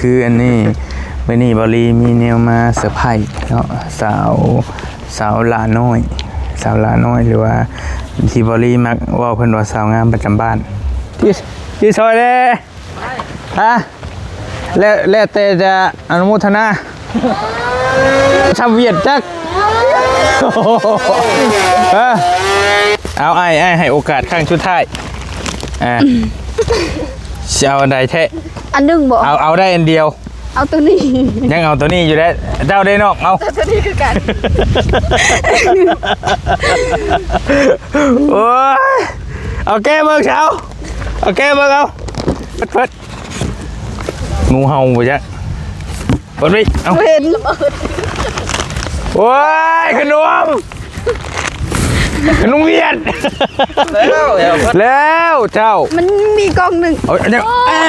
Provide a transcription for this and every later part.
ຄືອັນນີ້ ມື້ນີ້ເບົາລີມີແນວມາເຊີໄພເນາະ ສາວ ສາວຫຼ້ານ້ອຍ ສາວຫຼ້ານ້ອຍ ຫຼືວ່າທີ່ເບົາລີມັກເວົ້າເພິ່ນວ່າສາວງາມປະຈຳບ້ານ ທີ່ ທີ່ຊ່ອຍແດ່ ຮະ ແລ້ວ ແລ້ວແຕ່ຈະອະນຸໂມທະນາ ຊາວຫວຽດຈັກ ເອີ ເອົາ ອ້າຍ ອ້າຍໃຫ້ໂອກາດຄັ້ງສຸດທ້າຍ ອ່າ ຊິເອົາອັນໃດແທ້? ອັນໜຶ່ງບໍ່? ເອົາ ເອົາໄດ້ອັນດຽວ ເອົາໂຕນີ້ ຍັງເອົາໂຕນີ້ຢູ່ເດ້ ເຈົ້າເດ້ນ້ອງ ເອົາ ເອົາໂຕນີ້ຄືກັນ ໂອ້ຍ ເອົາແກະເບິ່ງຊາວ ເອົາແກະເບິ່ງ ເອົາ ເປີດ ເປີດ ງູເຫົ່າບໍ່ຈັກ ເປີດໄວ້ ເອົາ ເຫັນ ໂອ້ຍ ຂະໜົມ ຂະໜົມຫວຽດ ແລ້ວ ແລ້ວເຈົ້າ ມັນມີກ່ອງໜຶ່ງ ເອົາ ຍັງ ໂອ້ຍ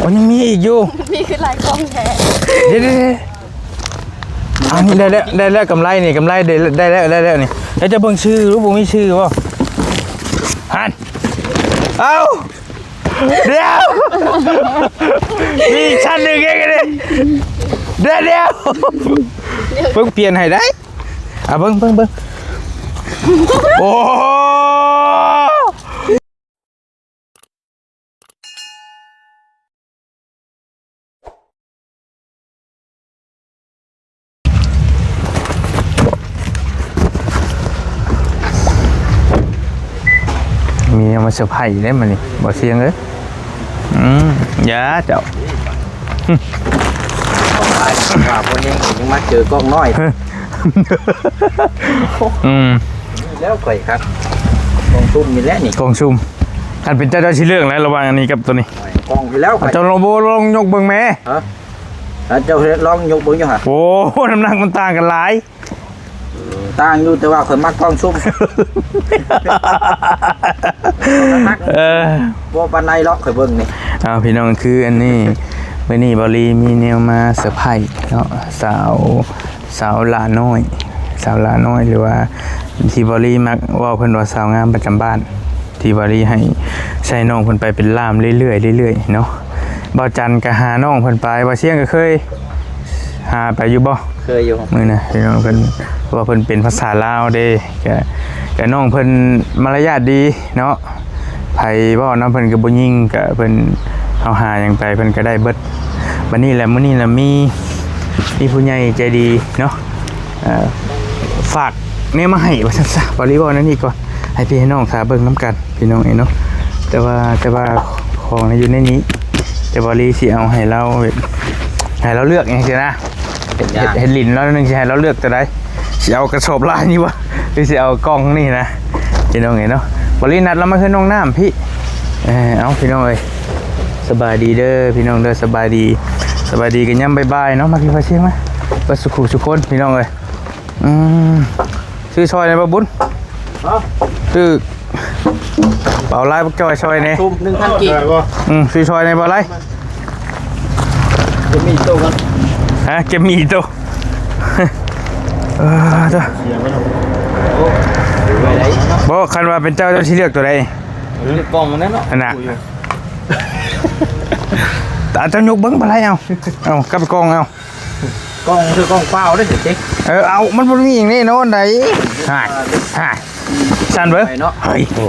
ໂອ້ຍ ຍັງມີອີກຢູ່ ມີຄືຫຼາຍກ່ອງແທ້ ເດ ເດ ເດ ອັນນີ້ໄດ້ແລ້ວ ໄດ້ແລ້ວ ກຳໄລນີ້ ກຳໄລໄດ້ ໄດ້ແລ້ວ ໄດ້ແລ້ວນີ້ ແລ້ວຈະເບິ່ງຊື່ ບໍ່ມີຊື່ບໍ່ ຫັ້ນ ເອົາ ດຽວ ມີອີກຊັ້ນໜຶ່ງອີກເດ້ ດຽວ ດຽວ ເບິ່ງ ປ່ຽນໃຫ້ໄດ້ ອ່ະ ເບິ່ງ ເບິ່ງ ເບິ່ງ ໂອ້ ມີແນວມາເຊີໄພເດ້ມື້ນີ້ ບໍ່ສຽງເອີຍ ອືມ ຢ່າເຈົ້າ ວ່າບໍ່ແຮງກໍຍັງມາເຈີກ້ອງນ້ອຍ ອືມ ແລ້ວຂ້ອຍຄັກ ກ້ອງຊຸມນີ້ແຫຼະນີ້ ກ້ອງຊຸມ ຄັນເປັນເຈົ້າ ເຈົ້າຊິເລືອກແຫຼະ ລະຫວ່າງອັນນີ້ກັບໂຕນີ້ ກ້ອງຢູ່ແລ້ວຂ້ອຍ ເຈົ້າລອງ ບໍ່ລອງຍົກເບິ່ງແມ້ ຮະ ເຈົ້າລອງຍົກເບິ່ງຢູ່ຫະ ໂອ້ ນ້ຳໜັກມັນຕ່າງກັນຫຼາຍ ຕ່າງຢູ່ ແຕ່ວ່າຂ້ອຍມັກກ້ອງຊຸມ ເອີ ບໍ່ປານໃດດອກ ຂ້ອຍເບິ່ງນີ້ ເອົາ ພີ່ນ້ອງ ຄືອັນນີ້ ມື້ນີ້ເບົາລີມີແນວມາເຊີໄພເນາະ ສາວ ສາວຫຼ້ານ້ອຍ ສາວຫຼ້ານ້ອຍ ຫຼືວ່າທີ່ເບົາລີມັກເວົ້າເພິ່ນວ່າສາວງາມປະຈຳບ້ານ ທີ່ເບົາລີໃຫ້ໃຊ້ນ້ອງເພິ່ນໄປເປັນລ່າມເລື້ອຍໆ ເລື້ອຍໆ ເນາະ ບ່າວຈັນກໍຫານ້ອງເພິ່ນໄປ ບ່າວຊຽງກໍເຄີຍຫາໄປຢູ່ບໍ່? ເຄີຍຢູ່ ມື້ນະ ພີ່ນ້ອງ ເພິ່ນ ເພາະວ່າເພິ່ນເປັນພາສາລາວເດ້ ກະ ກະນ້ອງເພິ່ນມາລະຍາດດີເນາະ ໃຜເວົ້ານຳເພິ່ນກໍບໍ່ຍິງ ກະເພິ່ນ ເຮົາຫາຫຍັງໄປເພິ່ນກໍໄດ້ເບິດ ບັດນີ້ແຫຼະ ມື້ນີ້ລະມີ ມີຜູ້ໃຫຍ່ໃຈດີເນາະ ເອີ ຝາກແນວມາໃຫ້ວ່າຊັ້ນຊະ ເບົາລີເວົ້າແນວນີ້ກ່ອນ ໃຫ້ພີ່ໃຫ້ນ້ອງຖ້າເບິ່ງນຳກັນ ພີ່ນ້ອງເອີຍເນາະ ແຕ່ວ່າ ແຕ່ວ່າຂອງນະຢູ່ໃນນີ້ ແຕ່ເບົາລີຊິເອົາໃຫ້ລາວ ໃຫ້ລາວເລືອກຫຍັງຊີ້ນະ ເຮັດ ເຮັດ ເຮັດຫຼິ້ນລາວໜຶ່ງ ຊິໃຫ້ລາວເລືອກໂຕໃດ ຊິເອົາກະສອບລາຍນີ້ບໍ່ ຫຼືຊິເອົາກ່ອງນີ້ນະ ພີ່ນ້ອງເອີຍເນາະ ເບົາລີນັດລາວມາເຮືອນນ້ອງນ້ຳພີ້ ເອີ ເອົາ ພີ່ນ້ອງເອີຍ ສະບາຍດີເດີພີ່ນ້ອງເດີ ສະບາຍດີ ສະບາຍດີກັນຍາມບ່າຍໆ ເນາະ ມາພີ່ພາຊຽງມາ ເບິດສູ່ຄູ່ສູ່ຄົນ ພີ່ນ້ອງເອີຍ ອືມ ຊື້ຊ່ອຍແດ່ບໍ່ບຸນ ຮະ ຊື້ ເອົາລາຍບັກຈ່ອຍຊ່ອຍແດ່ ທຸ່ມໜຶ່ງພັນກີບ ອືມ ຊື້ຊ່ອຍແດ່ບໍ່ລາຍ ເກັບມີດໂຕກ່ອນ ຮະ ເກັບມີດໂຕ ເອີ ໂຕ ບໍ່ ຄັນວ່າເປັນເຈົ້າ ເຈົ້າຊິເລືອກໂຕໃດ ເລືອກກ່ອງນັ້ນເນາະ ອັນນະ ຕາເຈົ້າຍົກເບິ່ງບໍ່ລາຍ ເອົາ ເອົາກັບໄປກ່ອງ ເອົາ ກ່ອງຄືກ່ອງເປົ່າເດ້ ເອີ ເອົາ ມັນບໍ່ມີຫຍັງແນ່ນອນໃດ ຮະ ຮະ ສັ່ນເບິ່ງ ໄປເນາະ ເຮີ້ຍ ໂອ້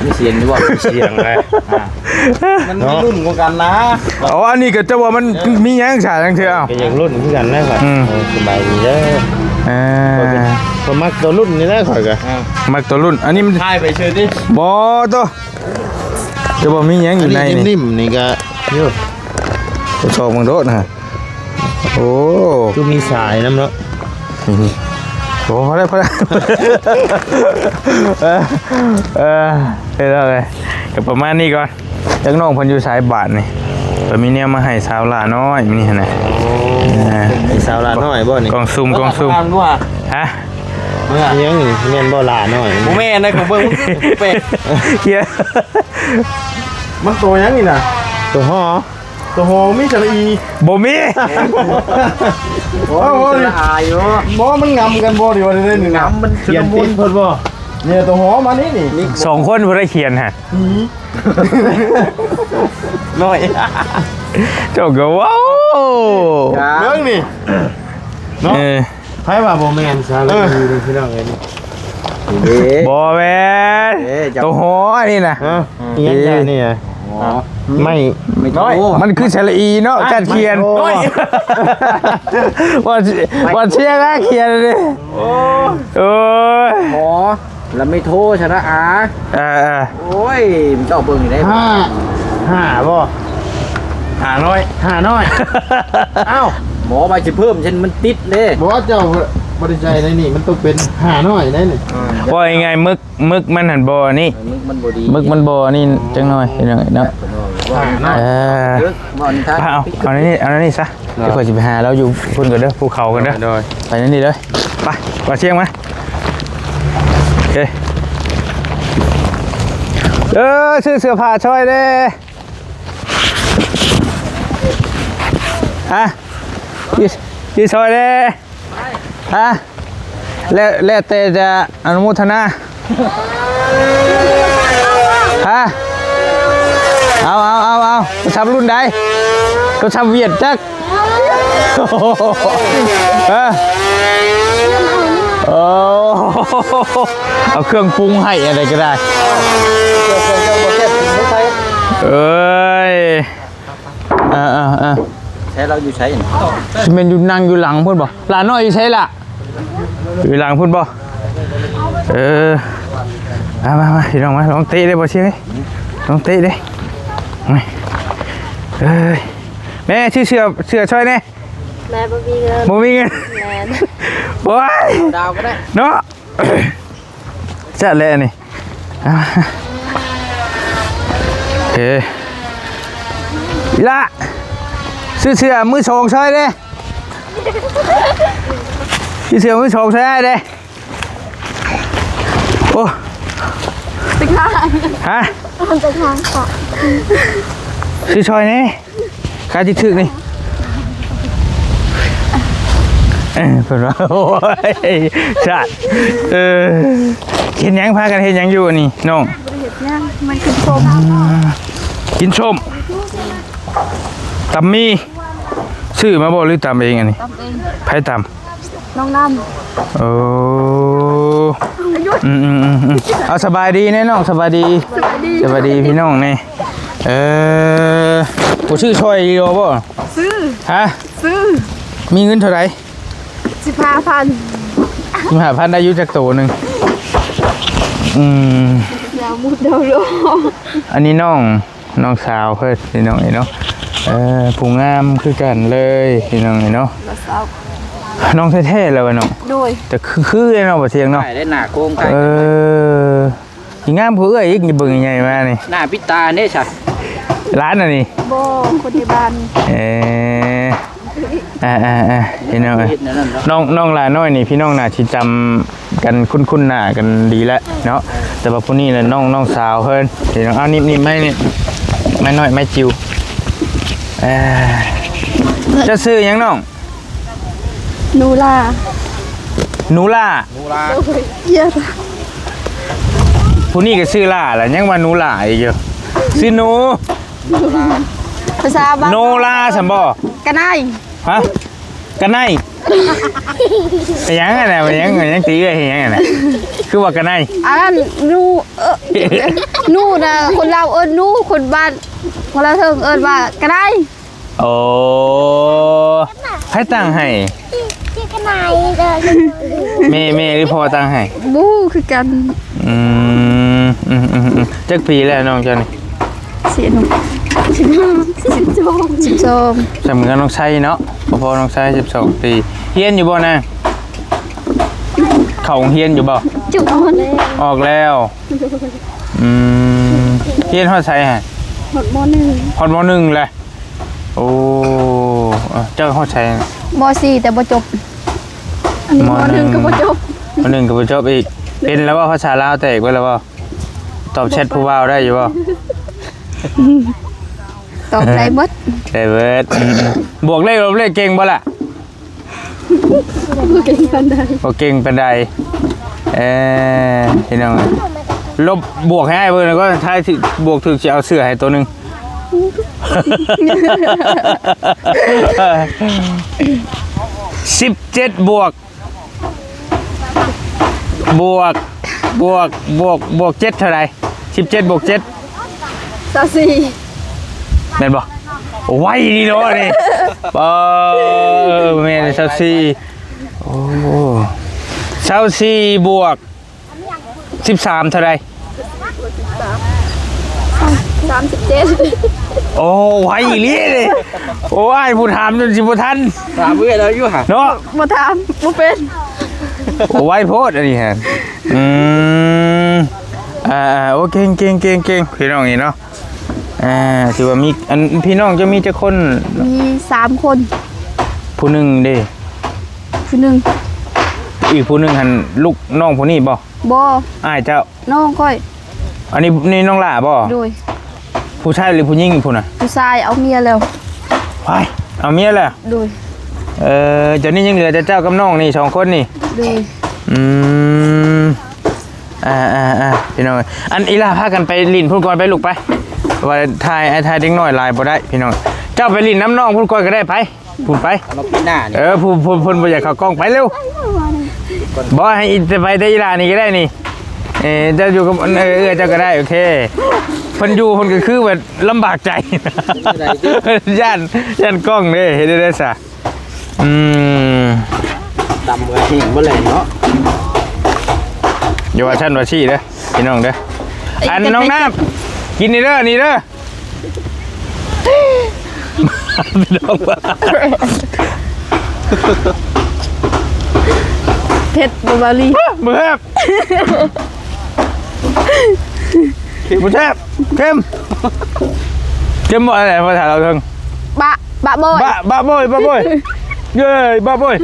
ມີສຽງຢູ່ບໍ່ ມີສຽງເລີຍ ອ່າ ມັນມີລຸ້ນກວ່າກັນນະ ອໍ ອັນນີ້ກໍຈະວ່າມັນມີຫຍັງສາຈັ່ງເທື່ອ ເອົ້າ ກໍຢາກລຸ້ນຄືກັນນະຂ້ອຍ ອືມ ເອີ ສະບາຍດີເດີ ເອີ ຂ້ອຍມັກໂຕລຸ້ນນີ້ແຫຼະຂ້ອຍກໍ ອ່າ ມັກໂຕລຸ້ນ ອັນນີ້ມັນຖ່າຍໄປຊື່ຕິ ບໍ່ໂຕ ຈະບໍ່ມີຫຍັງຢູ່ໃນນີ້ ນີ້ ນີ້ກໍຢູ່ ທົດສອບເບິ່ງໂດດນະ ໂອ້ ຄືມີສາຍນຳເນາະ ໂອ້ ພໍແລ້ວ ພໍແລ້ວ ເອີ ເອີ ເຮັດເອົາເລີຍ ກໍປະມານນີ້ກ່ອນ ຈັກນ້ອງເພິ່ນຢູ່ສາຍບາດນີ້ ກໍມີແນວມາໃຫ້ສາວຫຼ້ານ້ອຍມື້ນີ້ຫັ້ນນະ ເອີ ມີສາວຫຼ້ານ້ອຍບໍ່ນີ້ ກ່ອງຊຸ່ມ ກ່ອງຊຸ່ມ ຮະ ເອີ ຫຍັງນີ້ ແມ່ນບໍ່ຫຼ້ານ້ອຍ ບໍ່ແມ່ນນະ ຂອງເບິ່ງແປກ ເອີ ມັນໂຕຫຍັງນີ້ນະ ໂຕຫໍ ໂຕຫໍມີສະຫຼະອີ ບໍ່ມີ ໂອ້ຍ ມີສະຫຼະອາຢູ່ ບໍ່ ມັນງຳກັນບໍ່ ດີວ່າໄດ້ນີ້ນະ ງຳມັນ ຂຽນຕິດເພິ່ນບໍ່ ນີ້ໂຕຫໍມານີ້ນີ້ ສອງຄົນຜູ້ໃດຂຽນຫະ ໜ້ອຍ ເຈົ້າກໍເວົ້າ ເບິ່ງນີ້ເນາະ ເອີ ໃຜວ່າບໍ່ແມ່ນຊະ ເອີ ພີ່ນ້ອງເອີຍ ນີ້ເດ້ ບໍ່ແມ່ນ ເດ້ ເຈົ້າ ໂຕຫໍອັນນີ້ນະ ຮະ ອີຫຍັງ ເອີ ອັນນີ້ນະ ອໍ ໄມ້ ໄມ້ໂທ ມັນຄືສະຫຼະອີເນາະ ຈັດຂຽນ ໄມ້ໂທ ວ່າ ວ່າເຊຍລະຂຽນເດ້ ໂອ້ຍ ໂອ້ຍ ອໍ ລະໄມ້ໂທຊະນະ ອາ ເອີໆ ໂອ້ຍ ເຈົ້າເບິ່ງນີ້ໄດ້ ຫ້າ ຫ້າບໍ່ ຫ້າຮ້ອຍ ຫ້າຮ້ອຍ ອ້າວ ໝໍວ່າຊິເພີ່ມຊັ້ນມັນຕິດເດ້ ບໍ່ ເຈົ້າບໍ່ໄດ້ໃສ່ໃນນີ້ ມັນຕ້ອງເປັນຫ້າຮ້ອຍໄດ໋ນີ້ ເອີ ເວົ້າງ່າຍໆ ໝຶກ ໝຶກມັນຫັ້ນບໍ່ນີ້ ເອີ ໝຶກມັນບໍ່ດີ ໝຶກມັນບໍ່ນີ້ຈັກໜ້ອຍ ພີ່ນ້ອງເອີຍເນາະ ເອີ ເອົາ ເອົາໃນນີ້ ເອົາໃນນີ້ຊະ ດຽວຂ້ອຍຊິໄປຫາລາວຢູ່ພຸ້ນກ່ອນເດີ ພູເຂົາກ່ອນເດີ ໂດຍ ໄປໃນນີ້ເລີຍ ໄປ ວ່າຊຽງມາ ໂອເຄ ເອີ ຊື້ເສື້ອຜ້າຊ່ອຍແດ່ ຮະ ຊື້ ຊື້ຊ່ອຍແດ່ ຮະ ແລ້ວ ແລ້ວແຕ່ຈະອະນຸໂມທະນາ ຮະ ເອົາ ເອົາ ເອົາ ເອົາ ໂທລະສັບລຸ້ນໃດ? ໂທລະສັບຫວຽດຈັກ ເອີ ໂອ້ ເອົາເຄື່ອງປຸງໃຫ້ ອັນໃດກໍໄດ້ ເອີຍ ເອີໆໆ ໃສ ລາວຢູ່ໃສ? ຊິແມ່ນຢູ່ ນັ່ງຢູ່ຫຼັງພຸ້ນບໍ່? ຫຼານນ້ອຍຢູ່ໃສລະ? ຢູ່ຫຼັງພຸ້ນບໍ່? ເອີ ມາ ມາ ມາ ພີ່ນ້ອງມາ ລອງເຕະເດ້ ບໍ່ເຊື່ອເດ້ ລອງເຕະເດ້ ໂອ້ຍ ເອີຍ ແມ່ ຊື້ເສື້ອ ເສື້ອຊ່ອຍແດ່ ແມ່ບໍ່ມີເງິນ ບໍ່ມີເງິນ ແມ່ນ ໂອ້ຍ ດາວກໍໄດ້ເນາະ ຈັດແລ້ວນີ້ ໂອເຄ ອີ່ຫຼ້າ ຊື້ເສື້ອມືສອງຊ່ອຍເດ້ ຊື້ເສື້ອມືສອງຊ່ອຍອ້າຍເດ້ ໂອ້ ຕະກາ ຮະ ຕະກາ ຊື້ຊ່ອຍແດ່ ຂາຍຖືກໆນີ້ ເອີ ເພິ່ນວ່າ ໂອ້ຍ ຊາດ ເອີ ເຮັດຫຍັງ ພາກັນເຮັດຫຍັງຢູ່ນີ້ນ້ອງ? ບໍ່ໄດ້ເຮັດຫຍັງ ມັນກິນສົ້ມ ອືມ ກິນສົ້ມ ຕຳໝີ່ ຊື້ມາບໍ່ ຫຼືຕຳເອງອັນນີ້? ຕຳເອງ ໃຜຕຳ? ນ້ອງນ້ຳ ໂອ້ ອືມໆໆໆ ເອົາ ສະບາຍດີແນ່ນ້ອງ ສະບາຍດີ ສະບາຍດີ ສະບາຍດີພີ່ນ້ອງແນ່ ເອີ ບໍ່ຊື້ຊ່ອຍອີ່ຫຼີບໍ່? ຊື້ ຮະ? ຊື້ ມີເງິນເທົ່າໃດ? ສິບຫ້າພັນ ສິບຫ້າພັນ ໄດ້ຢູ່ຈັກໂຕໜຶ່ງ? ອືມ ດາວມຸດດາວໂລ ອັນນີ້ນ້ອງ ນ້ອງສາວເພິ່ນພີ່ນ້ອງເອີຍເນາະ ເອີ ຜູ້ງາມຄືກັນເລີຍພີ່ນ້ອງເອີຍເນາະ ນ້ອງແທ້ໆແລ້ວວ່ານ້ອງ ໂດຍ ແຕ່ຄືໆເນາະ ບໍ່ທຽງເນາະ ໄດ້ໜ້າໂກງໄດ້ ເອີ ຊິງາມກວ່າເອື້ອຍອີກ ນີ້ເບິ່ງໃຫຍ່ມານີ້ ໜ້າປິດຕາເດ້ຊະ ຫຼານອັນນີ້ ບໍ່ ຄົນໃນບ້ານ ເອີ ອ່າໆໆ ພີ່ນ້ອງເອີຍ ເຮັດແນວນັ້ນເນາະ ນ້ອງ ນ້ອງຫຼ້ານ້ອຍນີ້ ພີ່ນ້ອງໜ້າຊິຈຳກັນ ຄຸ້ນໆໜ້າກັນດີແລ້ວເນາະ ແຕ່ວ່າຜູ້ນີ້ນະ ນ້ອງ ນ້ອງສາວເພິ່ນ ພີ່ນ້ອງ ເອົາ ໜີບ ໜີບໄມ້ນີ້ ໄມ້ນ້ອຍ ໄມ້ຈິ້ວ ເອີ ເຈົ້າຊື່ຫຍັງນ້ອງ? ນູລາ ນູລາ ນູລາ ໂດຍ ເອີ ຜູ້ນີ້ກໍຊື່ລາລະ ຍັງວ່ານູລາອີກຢູ່ ຊື່ນູ ພາສາບ້ານ ໂນລາຊັ້ນບໍ່? ກະໄນ ຮະ? ກະໄນ ເປັນຫຍັງຫັ້ນນະ? ເປັນຫຍັງ? ຫຍັງຕີເອື້ອຍເຮັດຫຍັງຫັ້ນນະ? ຄືວ່າກະໄນ? ອັນນັ້ນນູ ເອີ ນູນະ ຄົນລາວເອີ້ນນູ ຄົນບ້ານ ຄົນລາວເທິງເອີ້ນວ່າກະໄນ ໂອ້ ໃຜຕັ້ງໃຫ້? ຊື່ກະໄນເດີ ແມ່ ແມ່ ຫຼືພໍ່ຕັ້ງໃຫ້? ບໍ່ຮູ້ຄືກັນ ອືມ ອືມໆໆ ຈັກປີແລ້ວນ້ອງເຈົ້ານີ້? ສິບເອັດ ສິບສອງ ສິບສອງ ສ່ຳກັນນ້ອງໄຊເນາະ ພໍ່ນ້ອງໄຊ ສິບສອງປີ ຮຽນຢູ່ບໍ່ນາ? ເຂົ້າໂຮງຮຽນຢູ່ບໍ່? ຈົບ ອອກແລ້ວ ອອກແລ້ວ ອືມ ຮຽນຮອດໃສຫະ? ຮອດ ມໍໜຶ່ງ ຮອດ ມໍໜຶ່ງແລ້ວ ໂອ້ ເຈົ້າຮອດໃສ? ມໍສີ່ ແຕ່ບໍ່ຈົບ ອັນນີ້ ມໍໜຶ່ງ ມໍໜຶ່ງກໍບໍ່ຈົບ ມໍໜຶ່ງກໍບໍ່ຈົບອີກ ເປັນແລ້ວບໍ່? ພາສາລາວແຕກເບິດແລ້ວບໍ່? ຕອບແຊັດຜູ້ບ່າວໄດ້ຢູ່ບໍ່? ຕອບໄດ້ເບິດ ໄດ້ເບິດ ອືມໆ ບວກເລກລົບເລກເກັ່ງບໍ່ລະ? ບໍ່ເກັ່ງປານໃດ ບໍ່ເກັ່ງປານໃດ ເອີ ພີ່ນ້ອງເອີຍ ລົບບວກໃຫ້ອ້າຍເບິ່ງ ແລ້ວກໍຖ້າຖືກ ບວກຖືກ ຊິເອົາເສື້ອໃຫ້ໂຕໜຶ່ງ ສິບເຈັດບວກ ບວກ ບວກ ບວກ ບວກເຈັດເທົ່າໃດ? ສິບເຈັດບວກເຈັດ ຊາວສີ່ ແມ່ນບໍ່? ໄວດີເນາະນີ້ ເອີ ແມ່ນ ຊາວສີ່ ໂອ້ ຊາວສີ່ບວກ ສິບສາມເທົ່າໃດ? ສາມສິບເຈັດ ໂອ້ ໄວອີ່ຫຼີເດ້ ໂອ້ ອ້າຍຜູ້ຖາມຈົນຊິບໍ່ທັນ ຖາມເອື້ອຍລາວຢູ່ຫະ ເນາະ ບໍ່ຖາມ ບໍ່ເປັນ ໂອ້ ໄວໂພດອັນນີ້ຫະ ອືມ ອ່າໆ ໂອ້ ເກັ່ງໆໆ ພີ່ນ້ອງນີ້ເນາະ ອ່າ ຖືວ່າມີ ອັນ ພີ່ນ້ອງເຈົ້າມີຈັກຄົນ? ມີສາມຄົນ ຜູ້ໜຶ່ງເດ້? ຜູ້ໜຶ່ງ ອີກຜູ້ໜຶ່ງຫັ້ນ ລູກນ້ອງຜູ້ນີ້ບໍ່? ບໍ່ ອ້າຍເຈົ້າ ນ້ອງຂ້ອຍ ອັນນີ້ ນີ້ນ້ອງຫຼ້າບໍ່? ໂດຍ ຜູ້ຊາຍຫຼືຜູ້ຍິງຜູ້ນະ? ຜູ້ຊາຍ ເອົາເມຍແລ້ວ ວ້າຍ ເອົາເມຍແລ້ວ ໂດຍ ເອີ ຕອນນີ້ຍັງເຫຼືອແຕ່ເຈົ້າກັບນ້ອງນີ້ສອງຄົນນີ້ ໂດຍ ອືມ ອ່າໆໆ ພີ່ນ້ອງ ອັນ ອີ່ຫຼ້າພາກັນໄປຫຼິ້ນພຸ້ນກ່ອນໄປລູກໄປ ວ່າຖ່າຍ ຖ່າຍເດັກນ້ອຍຫຼາຍບໍ່ໄດ້ພີ່ນ້ອງ ເຈົ້າໄປຫຼິ້ນນຳນ້ອງພຸ້ນກ່ອນກໍໄດ້ໄປ ພຸ້ນໄປ ເອົາມາປີໜ້ານີ້ ເອີ ຜູ້ ຜູ້ ເພິ່ນບໍ່ຢາກເຂົ້າກ້ອງ ໄປເລັວ ບໍ່ ໃຫ້ອີ ໄປແຕ່ອີ່ຫຼ້ານີ້ກໍໄດ້ນີ້ ເອີ ເຈົ້າຢູ່ກັບ ເອີ ເອື້ອຍເຈົ້າກໍໄດ້ ໂອເຄ ເພິ່ນຢູ່ເພິ່ນກໍຄືແບບລຳບາກໃຈ ຢ້ານ ຢ້ານກ້ອງເດ້ ເຮັດໄດ້ໃດຊະ ອືມ ດຳກໍແຫ້ງໝົດແລ້ວເນາະ ຢ່າວ່າຊັ້ນວ່າຊີ້ເດີ ພີ່ນ້ອງເດີ ອັນນ້ອງນ້ຳ ກິນນີ້ເດີ ນີ້ເດີ ພີ່ນ້ອງ ເຜັດບໍ່ບາລີ ບໍ່ແຊບ ບໍ່ແຊບ ເຄັມ ເຄັມບໍ່ ອັນໃດພາສາລາວເທິງ ບະ ບະໂບຍ ບະ ບະໂບຍ ບະໂບຍ ເຢ້ຍ ບະໂບຍ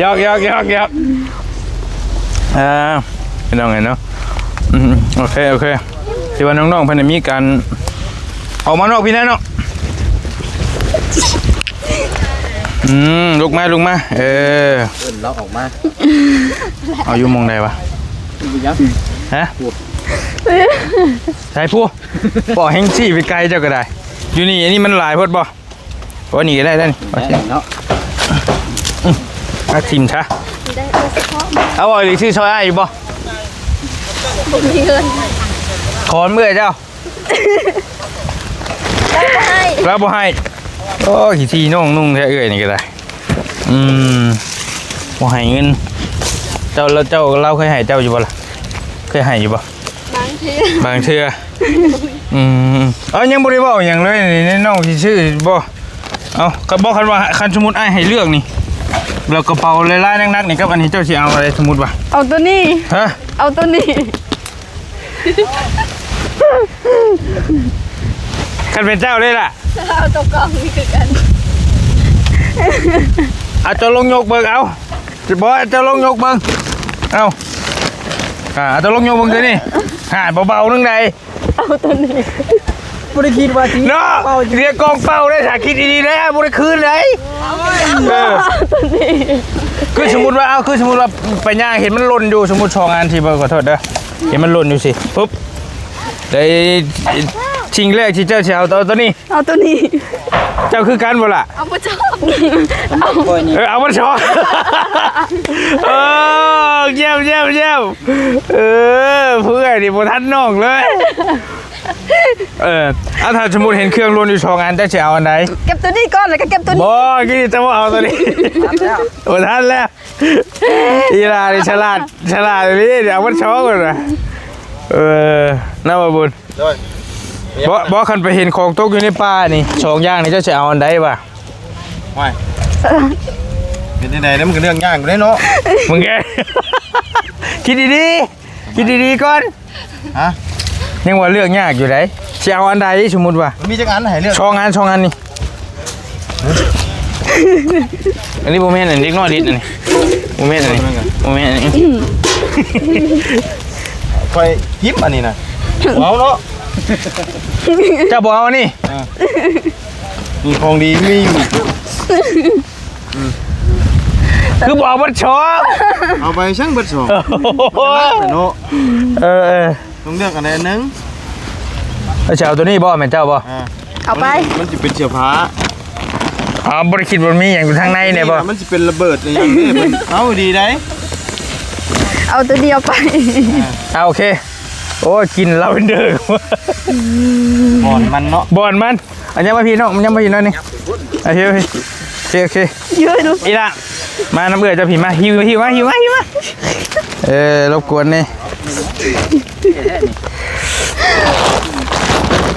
ຢອກ ຢອກ ຢອກ ຢອກ ອ່າ ພີ່ນ້ອງເອີຍເນາະ ອືມ ໂອເຄ ໂອເຄ ທີ່ວ່ານ້ອງໆເພິ່ນໄດ້ມີການອອກມານອກພີ້ແນ່ເນາະ ອືມ ລຸກມາ ລຸກມາ ເອີ ເອີ້ນລາວອອກມາ ເອົາຢູ່ໝ່ອງໃດວະ ຢູ່ຫຍັງ ຮະ ໃສຜູ້ ບໍ່ແຮ່ງຊີ້ໄປໄກເຈົ້າກໍໄດ້ ຢູ່ນີ້ ອັນນີ້ມັນຫຼາຍໂພດບໍ່? ໂອ້ ນີ້ກໍໄດ້ ໄດ້ນີ້ ໄດ້ເນາະ ອືມ ເອົາຖິ້ມຊະ ໄດ້ເອົາສະເພາະ ເອົາອີ່ຫຼີ ຊື້ຊ່ອຍອ້າຍຢູ່ບໍ່? ບໍ່ມີເງິນ ຂໍເອື້ອຍເຈົ້າ ລາວບໍ່ໃຫ້ ລາວບໍ່ໃຫ້ ໂອ້ ຂີ້ຖີ່ນ້ອງນຸ່ງແທ້ເອື້ອຍນີ້ກໍໄດ້ ອືມ ບໍ່ໃຫ້ເງິນ ເຈົ້າ ລາວ ເຈົ້າ ລາວເຄີຍໃຫ້ເຈົ້າຢູ່ບໍ່ລະ? ເຄີຍໃຫ້ຢູ່ບໍ່? ບາງເທື່ອ ບາງເທື່ອ ອືມ ເອົາ ຍັງບໍ່ໄດ້ເວົ້າຫຍັງເລີຍນີ້ ນ້ອງຊິຊື້ບໍ່? ເອົາ ຄັນບໍ່ ຄັນວ່າ ຄັນສົມມຸດອ້າຍໃຫ້ເລືອກນີ້ ແລ້ວກະເປົາຫຼາຍໆ ໜັກໆ ນີ້ ກັບອັນນີ້ ເຈົ້າຊິເອົາອັນໃດ ສົມມຸດວ່າ? ເອົາໂຕນີ້ ຮະ? ເອົາໂຕນີ້ ຄັນເປັນເຈົ້າເດ້ລະ? ເອົາໂຕກ່ອງນີ້ຄືກັນ ເອົາ ເຈົ້າລອງຍົກເບິ່ງ ເອົາ ບໍ່ ເຈົ້າລອງຍົກເບິ່ງ ເອົາ ອ່າ ເຈົ້າລອງຍົກເບິ່ງໂຕນີ້ ຫາ ເບົາໆ ໜຶ່ງໃດ ເອົາໂຕນີ້ ບໍ່ໄດ້ຄິດວ່າຊິ ເນາະ ເອົາ ເດ ກອງເປົ່າໄດ້ ຖ້າຄິດດີໆ ແລ້ວບໍ່ໄດ້ຄືນໃດ ເອີ ເອົາໂຕນີ້ ຄືສົມມຸດວ່າ ເອົາ ຄືສົມມຸດວ່າ ໄປຍ່າງເຫັນມັນຫຼົ່ນຢູ່ ສົມມຸດສອງອັນ ທີ່ ບໍ່ ຂໍໂທດເດີ ເຫັນມັນຫຼົ່ນຢູ່ຊີ້ ປຶບ ໄດ້ ສິ່ງແລກທີ່ເຈົ້າຊິເອົາ ເອົາໂຕນີ້ ເອົາໂຕນີ້ ເຈົ້າຄືກັນບໍ່ລະ? ເອົາບໍ່ຊອກ ເອົາ ເອີ ເອົາບໍ່ຊອກ ເອີ ຢ້ຽມ ຢ້ຽມ ຢ້ຽມ ເອີ ຜູ້ເອື້ອຍນີ້ບໍ່ທັນນ້ອງເລີຍ ເອີ ເອົາ ຖ້າສົມມຸດເຫັນເຄື່ອງຫຼົ່ນຢູ່ສອງອັນ ເຈົ້າຊິເອົາອັນໃດ? ເກັບໂຕນີ້ກ່ອນ ແລ້ວກໍເກັບໂຕນີ້ ບໍ່ ກິນ ເຈົ້າບໍ່ເອົາໂຕນີ້ ບໍ່ທັນແລ້ວ ອີ່ຫຼ້ານີ້ສະຫຼາດ ສະຫຼາດອີ່ຫຼີ ເອົາໝົດສອງຄົນນະ ເອີ ນຳບໍ່ບຸນ ໂດຍ ບໍ່ ບໍ່ ຄັນໄປເຫັນຂອງຕົກຢູ່ໃນປ່ານີ້ ສອງຢ່າງນີ້ ເຈົ້າຊິເອົາອັນໃດວະ? ໂອ້ຍ ເປັນຈັ່ງໃດເດ້ ມັນກໍເລື່ອງຍາກຢູ່ເດ້ເນາະ ມຶງແກ ຄິດດີໆ ຄິດດີໆກ່ອນ ຮະ ຍັງວ່າເລືອກຍາກຢູ່ໃດ ຊິເອົາອັນໃດ ສົມມຸດວ່າ ມັນມີຈັກອັນໃຫ້ເລືອກ? ສອງອັນ ສອງອັນນີ້ ອັນນີ້ບໍ່ແມ່ນອັນເດັກນ້ອຍຫຼິ້ນອັນນີ້ ບໍ່ແມ່ນອັນນີ້ ບໍ່ແມ່ນອັນນີ້ ຂ້ອຍຖິ້ມອັນນີ້ນະ ບໍ່ເອົາເນາະ ເຈົ້າບໍ່ເອົາອັນນີ້ ອ່າ ມີຂອງດີມີຢູ່ ຄືບໍ່ເອົາເບິດສອງ ເອົາໄປຊັ້ນເບິດສອງ ໂອ້ໂຫ ເນາະ ເອີໆ ຕ້ອງເລືອກອັນໃດອັນໜຶ່ງ ເອົາ ຊິເອົາໂຕນີ້ບໍ່? ແມ່ນເຈົ້າບໍ່? ອ່າ ເອົາໄປ ມັນ ມັນຊິເປັນເສື້ອຜ້າ. ເອົາ ບໍ່ໄດ້ຄິດວ່າມີຫຍັງຢູ່ທາງໃນແດ່ບໍ່? ມັນຊິເປັນລະເບີດອີຫຍັງເດ້. ເອົາ ດີໄດ໋. ເອົາໂຕດຽວໄປ. ອ່າ ອ່າ ໂອເຄ. ໂອ້ຍ ກິ່ນລາເວັນເດີ ບ່ອນມັນເນາະ ບ່ອນມັນ. ອັນ ຍັບມາພີ້ນ້ອງ ຍັບມາພີ້ໜ້ອຍໜຶ່ງ. ໂອເຄ ໂອເຄ ໂອເຄ ໂອເຄ. ອີ່ຫຼ້າ ມານຳເອື້ອຍເຈົ້າພີ້ ມາ ຫິ້ວ ຫິ້ວມາ ຫິ້ວມາ ຫິ້ວມາ. ເອີ ລົບກວນແດ່.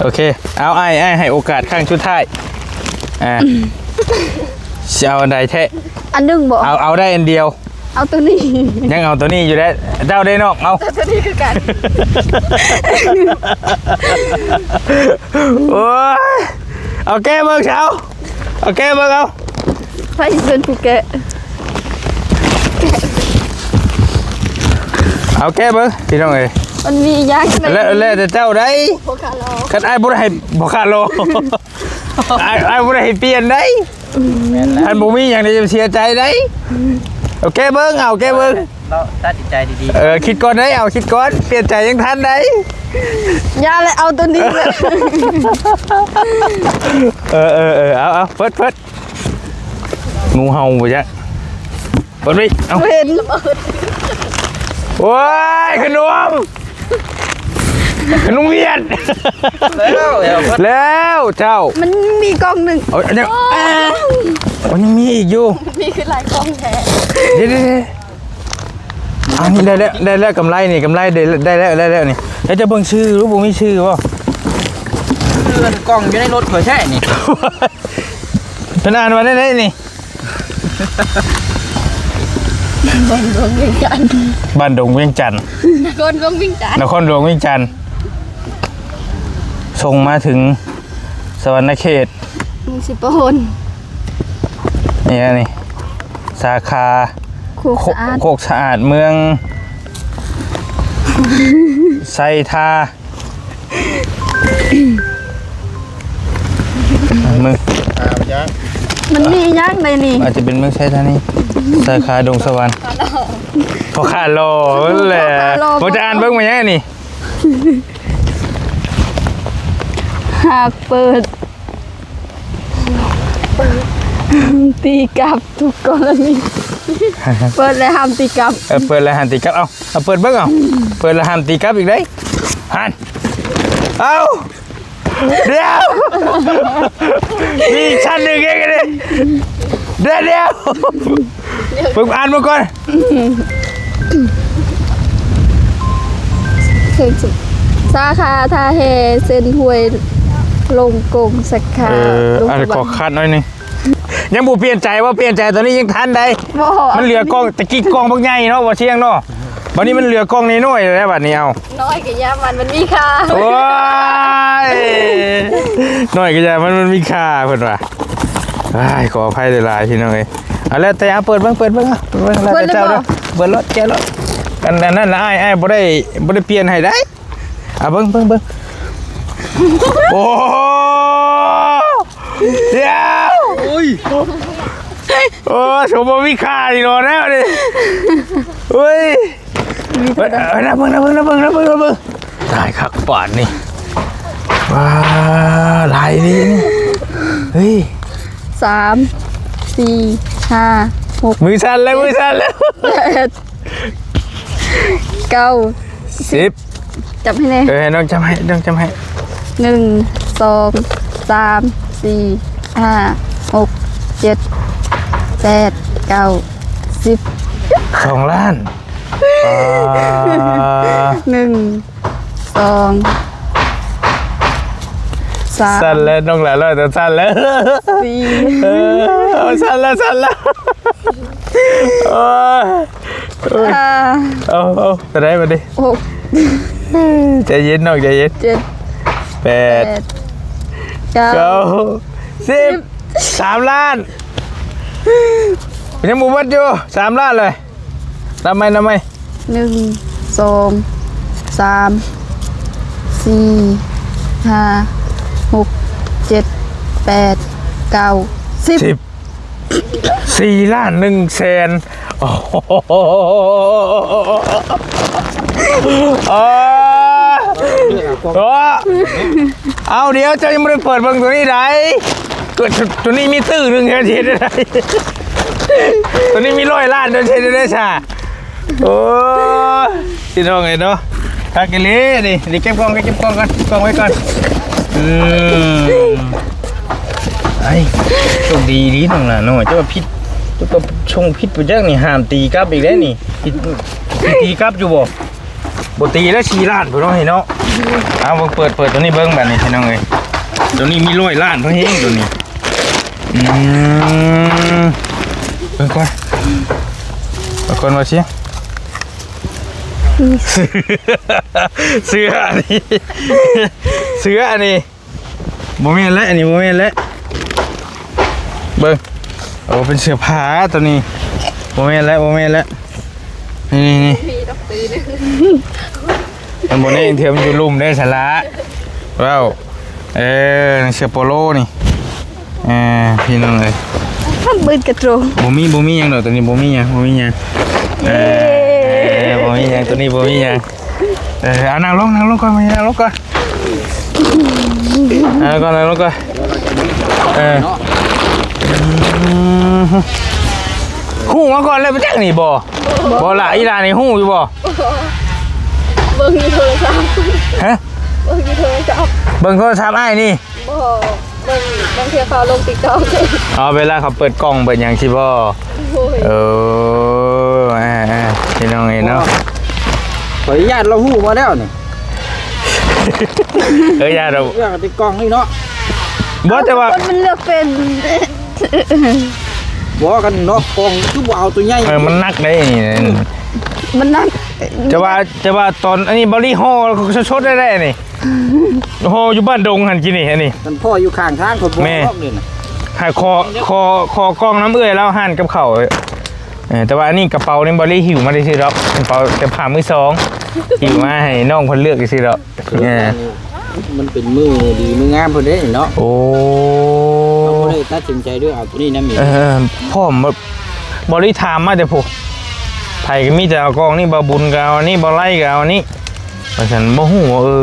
ໂອເຄ ເອົາ ອ້າຍ ອ້າຍໃຫ້ໂອກາດຄັ້ງສຸດທ້າຍ. ອ່າ ຊິເອົາອັນໃດແທ້? ອັນໜຶ່ງບໍ່? ເອົາ ເອົາໄດ້ອັນດຽວ. ເອົາໂຕນີ້ ຍັງເອົາໂຕນີ້ຢູ່ເດ້. ເຈົ້າເດ້ນ້ອງ ເອົາ ເອົາໂຕນີ້ຄືກັນ. ໂອ້ຍ ເອົາແກະເບິ່ງຊະ ເອົາ ເອົາແກະເບິ່ງ ເອົາ ໃຜຊິເປັນຜູ້ແກະ? ເອົາແກະເບິ່ງພີ່ນ້ອງເອີຍ. ມັນມີຫຍັງ? ແລ້ວ ແລ້ວແຕ່ເຈົ້າໄດ໋. ຄັນອ້າຍບໍ່ໄດ້ໃຫ້ ບໍ່ຄ່າລໍ ອ້າຍ ອ້າຍບໍ່ໄດ້ໃຫ້ປ່ຽນໄດ໋. ແມ່ນແລ້ວ ຄັນບໍ່ມີຫຍັງນີ້ຈະເສຍໃຈໄດ໋. ເອົາແກະເບິ່ງ ເອົາແກະເບິ່ງ. ເຮົາຕັດສິນໃຈດີໆ. ເອີ ຄິດກ່ອນໄດ໋ ເອົາ ຄິດກ່ອນ ປ່ຽນໃຈຍັງທັນໄດ໋. ຢ່າແຫຼະ ເອົາໂຕນີ້ແຫຼະ. ເອີ ເອີ ເອີ ເອົາ ເອົາ ເປີດ ເປີດ. ງູເຫົ່າບໍ່ຈັກ. ເປີດໄວ້ ເອົ້າ ເຫັນ. ໂອ້ຍ ຂະໜົມ ຂະໜົມຫວຽດ. ແລ້ວ ແລ້ວເຈົ້າ ມັນມີກ່ອງໜຶ່ງ. ເອີ ຍັງ ໂອ້ຍ ມັນຍັງມີອີກຢູ່. ມີຄືຫຼາຍກ່ອງແທ້. ເດ ເດ ເດ. ອັນນີ້ໄດ້ແລ້ວ ໄດ້ແລ້ວ ກຳໄລນີ້ ກຳໄລໄດ້ ໄດ້ແລ້ວ ໄດ້ແລ້ວນີ້. ແລ້ວຈະເບິ່ງຊື່ ບໍ່ມີຊື່ບໍ່? ເອີ ກ່ອງຢູ່ໃນລົດຂ້ອຍແທ້ນີ້. ເພິ່ນອ່ານວ່າແນວໃດນີ້? ບ້ານດວງວຽງຈັນ ບ້ານດວງວຽງຈັນ ນະຄອນຫຼວງວຽງຈັນ ນະຄອນຫຼວງວຽງຈັນ. ສົ່ງມາເຖິງສະຫວັນນະເຂດ ເມືອງສີປະຫົນ ນີ້ ນີ້ ສາຂາໂຄກສະອາດ ໂຄກສະອາດ ເມືອງໄຊທາ ເມືອງ ອ່າ ບໍ່ຈັກ ມັນມີຫຍັງໃນນີ້? ອາດຈະເປັນເມືອງໄຊທານີ ສາຂາດົງສະຫວັນ. ພໍ່ຄ້າຫຼໍ່ ພໍ່ຄ້າຫຼໍ່ ແຫຼະ ພໍ່ຄ້າຫຼໍ່ ບໍ່ຈະອ່ານເບິ່ງວ່າຫຍັງອັນນີ້? ຫາກເປີດ ຕີກັບທຸກກໍລະນີ. ເປີດແລະຫ້າມຕີກັບ. ເອີ ເປີດແລະຫ້າມຕີກັບ. ເອົາ ເອົາເປີດເບິ່ງ ເອົາ ເປີດແລະຫ້າມຕີກັບອີກເດ້. ຫັ້ນ ເອົາ ດຽວ ມີອີກຊັ້ນໜຶ່ງອີກເດ້. ດຽວ ດຽວ ເບິ່ງ ອ່ານເບິ່ງກ່ອນ. ສາຂາທ່າແຮ່ ເຊັນຫ້ວຍ ລົງກົງ ສາຂາ ເອີ ອັນນີ້ຂໍຂັດໜ້ອຍໜຶ່ງ. ຍັງບໍ່ປ່ຽນໃຈບໍ່? ປ່ຽນໃຈຕອນນີ້ຍັງທັນໄດ໋. ບໍ່ ມັນເຫຼືອກ່ອງ ຕະກີ້ກ່ອງບັກໃຫຍ່ເນາະ ບໍ່ສຽງເນາະ. ບັດນີ້ມັນເຫຼືອກ່ອງນ້ອຍໆແລ້ວບັດນີ້. ເອົາ ນ້ອຍກະຢ່າມັນ ມັນມີຄ່າ. ໂອ້ຍ ນ້ອຍກະຢ່າມັນ ມັນມີຄ່າ ເພິ່ນວ່າ. ອ້າຍ ຂໍອະໄພຫຼາຍໆ ພີ່ນ້ອງເອີຍ. ເອົາ ແລ້ວແຕ່ ເອົາ ເປີດເບິ່ງ ເປີດເບິ່ງ ເອົາ ເບິ່ງ ແລ້ວແຕ່ເຈົ້າເດີ ເປີດໂລດ ແກະໂລດ. ອັນ ອັນນັ້ນລະ ອ້າຍ ອ້າຍບໍ່ໄດ້ ບໍ່ໄດ້ປ່ຽນໃຫ້ໄດ໋. ເອົາ ເບິ່ງ ເບິ່ງ ເບິ່ງ. ໂອ້ ດຽວ ໂອ້ຍ ໂອ້ ສົມບໍ່ມີຄ່າອີກແລ້ວນີ້. ໂອ້ຍ ເອີ ເອົາ ເບິ່ງ ເບິ່ງ ເບິ່ງ ເບິ່ງ ເບິ່ງ. ຕາຍຄັກປານນີ້. ວ້າ ຫຼາຍອີ່ຫຼີນີ້. ເຮີ້ຍ ສາມ ສີ່ ຫ້າ ຫົກ ມືສັ່ນແລ້ວ ມືສັ່ນແລ້ວ. ແປດ ເກົ້າ ສິບ ຈັບໃຫ້ແນ່. ເອີ ໃຫ້ນ້ອງຈັບໃຫ້ ນ້ອງຈັບໃຫ້. ໜຶ່ງ ສອງ ສາມ ສີ່ ຫ້າ ຫົກ ເຈັດ ແປດ ເກົ້າ ສິບ ສອງລ້ານ. ອ່າ ໜຶ່ງ ສອງ ສາມ ສັ່ນແລ້ວ ນ້ອງຫຼ້ານ້ອຍ ສັ່ນແລ້ວ. ສີ່ ເອີ ສັ່ນແລ້ວ ສັ່ນແລ້ວ. ໂອ້ຍ ອ່າ ເອົາ ເອົາ ເທົ່າໃດບັດນີ້? ຫົກ ໃຈເຢັນນ້ອງ ໃຈເຢັນ. ເຈັດ ແປດ ແປດ ເກົ້າ ເກົ້າ ສິບ ສິບ ສາມລ້ານ. ຍັງບໍ່ໝົດຢູ່ ສາມລ້ານເລີຍ. ນັບໃໝ່ ນັບໃໝ່. ໜຶ່ງ ສອງ ສາມ ສີ່ ຫ້າ ຫົກ ເຈັດ ແປດ ເກົ້າ ສິບ ສິບ. ສີ່ລ້ານໜຶ່ງແສນ. ໂອ້ ໂອ້ ເອົາ ດຽວເຈົ້າຍັງບໍ່ໄດ້ເປີດເບິ່ງຕົວນີ້ໃດ໋ ຕົວ ຕົວນີ້ມີຕື້ໜຶ່ງເຮັດໄດ້ ຕົວນີ້ມີຮ້ອຍລ້ານ ເຈົ້າເຮັດໄດ້ຊະ. ໂອ້ຍ ພີ່ນ້ອງເອີຍເນາະ ຄັກອີ່ຫຼີນີ້ ນີ້ເກັບກ່ອງ ເກັບກ່ອງກ່ອນ ເກັບກ່ອງໄວ້ກ່ອນ. ອືມ ໄອ້ ໂຊກດີດີນ້ອງຫຼ້ານ້ອຍ ເຈົ້າວ່າຜິດ ເຈົ້າກໍຊົງຜິດບໍ່ຈັກນີ້ ຫ້າມຕີກັບອີກແລ້ວນີ້ ຕິ ຕິຕີກັບຢູ່ບໍ່? ບໍ່ຕີແລ້ວ ສີ່ລ້ານພຸ້ນເນາະ ເນາະ. ເອົາ ເບິ່ງ ເປີດ ເປີດຕົວນີ້ເບິ່ງບາດນີ້ ພີ່ນ້ອງເອີຍ ຕົວນີ້ມີຮ້ອຍລ້ານເທົ່າແຮງຕົວນີ້. ອືມ ເບິ່ງກ່ອນ ເບິ່ງກ່ອນວ່າຊິ ເສື້ອອັນນີ້ ເສື້ອອັນນີ້ ບໍ່ແມ່ນແຫຼະ ອັນນີ້ບໍ່ແມ່ນແຫຼະ ເບິ່ງ ໂອ້ ເປັນເສື້ອຜ້າຕົວນີ້ ບໍ່ແມ່ນແຫຼະ ບໍ່ແມ່ນແຫຼະ ນີ້ໆໆ ມັນບໍ່ແນ່ ເທື່ອມັນຢູ່ລຸ່ມເດ້ ສະຫຼະ ເວົ້າ ເອີ ເສື້ອໂປໂລນີ້ ເອີ ພີ່ນ້ອງເອີຍ ມັນເບິດກະໂຕ ບໍ່ມີ ບໍ່ມີຫຍັງດອກ ຕົວນີ້ບໍ່ມີຫຍັງ ບໍ່ມີຫຍັງ ເອີ ເອີ ບໍ່ມີຫຍັງ ຕົວນີ້ບໍ່ມີຫຍັງ. ເອີ ເອົາ ນັ່ງລົງ ນັ່ງລົງກ່ອນ ນັ່ງລົງກ່ອນ ເອົາ ກ່ອນ ນັ່ງລົງກ່ອນ ເອີ ຮູ້ມາກ່ອນແລ້ວ ໄປຈັກນີ້ບໍ່? ບໍ່ລະ ອີຫຼ້ານີ້ຮູ້ຢູ່ບໍ່? ເບິ່ງຢູ່ໂທລະສັບ ຮະ? ເບິ່ງຢູ່ໂທລະສັບ ເບິ່ງໂທລະສັບອ້າຍນີ້ ບໍ່ ເບິ່ງ ບາງເທື່ອເຂົາລົງຕິກຕອກ ອໍ ເວລາເຂົາເປີດກ່ອງເປີດຫຍັງຊີ້ບໍ່? ໂດຍ ເອີ ເອີ ພີ່ນ້ອງເອີຍເນາະ ຂໍອະນຸຍາດລາວຮູ້ມາແລ້ວນີ້ ເອີ ຢ່າດອກ ເລື່ອງຕິກຕອກນີ້ເນາະ ບໍ່ ແຕ່ວ່າມັນເລືອກເປັນ ບໍ່ ຄັນເນາະ ກ່ອງຄືບໍ່ເອົາຕົວໃຫຍ່ ເອີ ມັນໜັກເດ້ນີ້ ມັນໜັກ ແຕ່ວ່າ ແຕ່ວ່າຕອນອັນນີ້ ເບົາລີຫໍ່ສົດໆ ໄດ້ໆ ນີ້ ຫໍ່ຢູ່ບ້ານດົງຫັ້ນ ກິນນີ້ ອັນນີ້ ມັນພໍຢູ່ຂ້າງທາງ ຂ້ອຍບອກແມ່ນ ລອກນີ້ນະ ໃຫ້ຂໍ ຂໍ ຂໍກ່ອງນຳເອື້ອຍລາວ ຮ້ານກັບເຂົ້າ ເອີ ແຕ່ວ່າອັນນີ້ກະເປົານີ້ ເບົາລີຫິ້ວມາຊື່ໆ ດອກ ເປັນກະເປົາເສື້ອຜ້າມືສອງ ຫິ້ວມາໃຫ້ນ້ອງເພິ່ນເລືອກຊື່ໆ ດອກ ເອີ ມັນເປັນມື້ດີມື້ງາມເພິ່ນເດ້ເນາະ ໂອ້ ເຮົາບໍ່ໄດ້ຕັດສິນໃຈເລືອກເອົາຕົວນີ້ນຳອີກ ເອີ ພ້ອມ ເບົາລີຖາມມາແຕ່ພຸ້ນ ໃຜກໍມີແຕ່ເອົາກ່ອງນີ້ ເບົາບຸນກໍເອົາອັນນີ້ ເບົາໄລກໍເອົາອັນນີ້ ວ່າຊັ້ນ ບໍ່ຮູ້ວ່າ ເອີ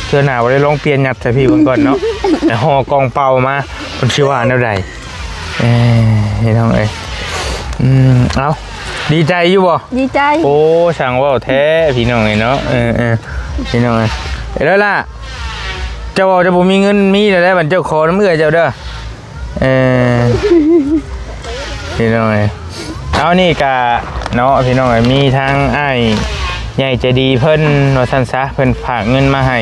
ເທື່ອໜ້າບໍ່ໄດ້ລອງປ່ຽນ ຍັດໃສ່ພີ້ເບິ່ງກ່ອນເນາະ ແຕ່ຫໍ່ກ່ອງເປົ່າມາ ເພິ່ນຊິວ່າແນວໃດ? ເອີ ພີ່ນ້ອງເອີຍ ອືມ ເອົາ ດີໃຈຢູ່ບໍ່? ດີໃຈ ໂອ້ ຊ່າງເວົ້າແທ້ ພີ່ນ້ອງເອີຍເນາະ ເອີໆ ພີ່ນ້ອງເອີຍ ເອີ ແລ້ວລະ ເຈົ້າເວົ້າເຈົ້າບໍ່ມີເງິນ ມີແລ້ວແຫຼະ ບັດເຈົ້າຂໍນຳເອື້ອຍເຈົ້າເດີ. ເອີ ພີ່ນ້ອງເອີຍ ເອົາ ນີ້ກະເນາະ ພີ່ນ້ອງເອີຍ ມີທາງອ້າຍໃຫຍ່ໃຈດີເພິ່ນວ່າຊັ້ນຊະ ເພິ່ນຝາກເງິນມາໃຫ້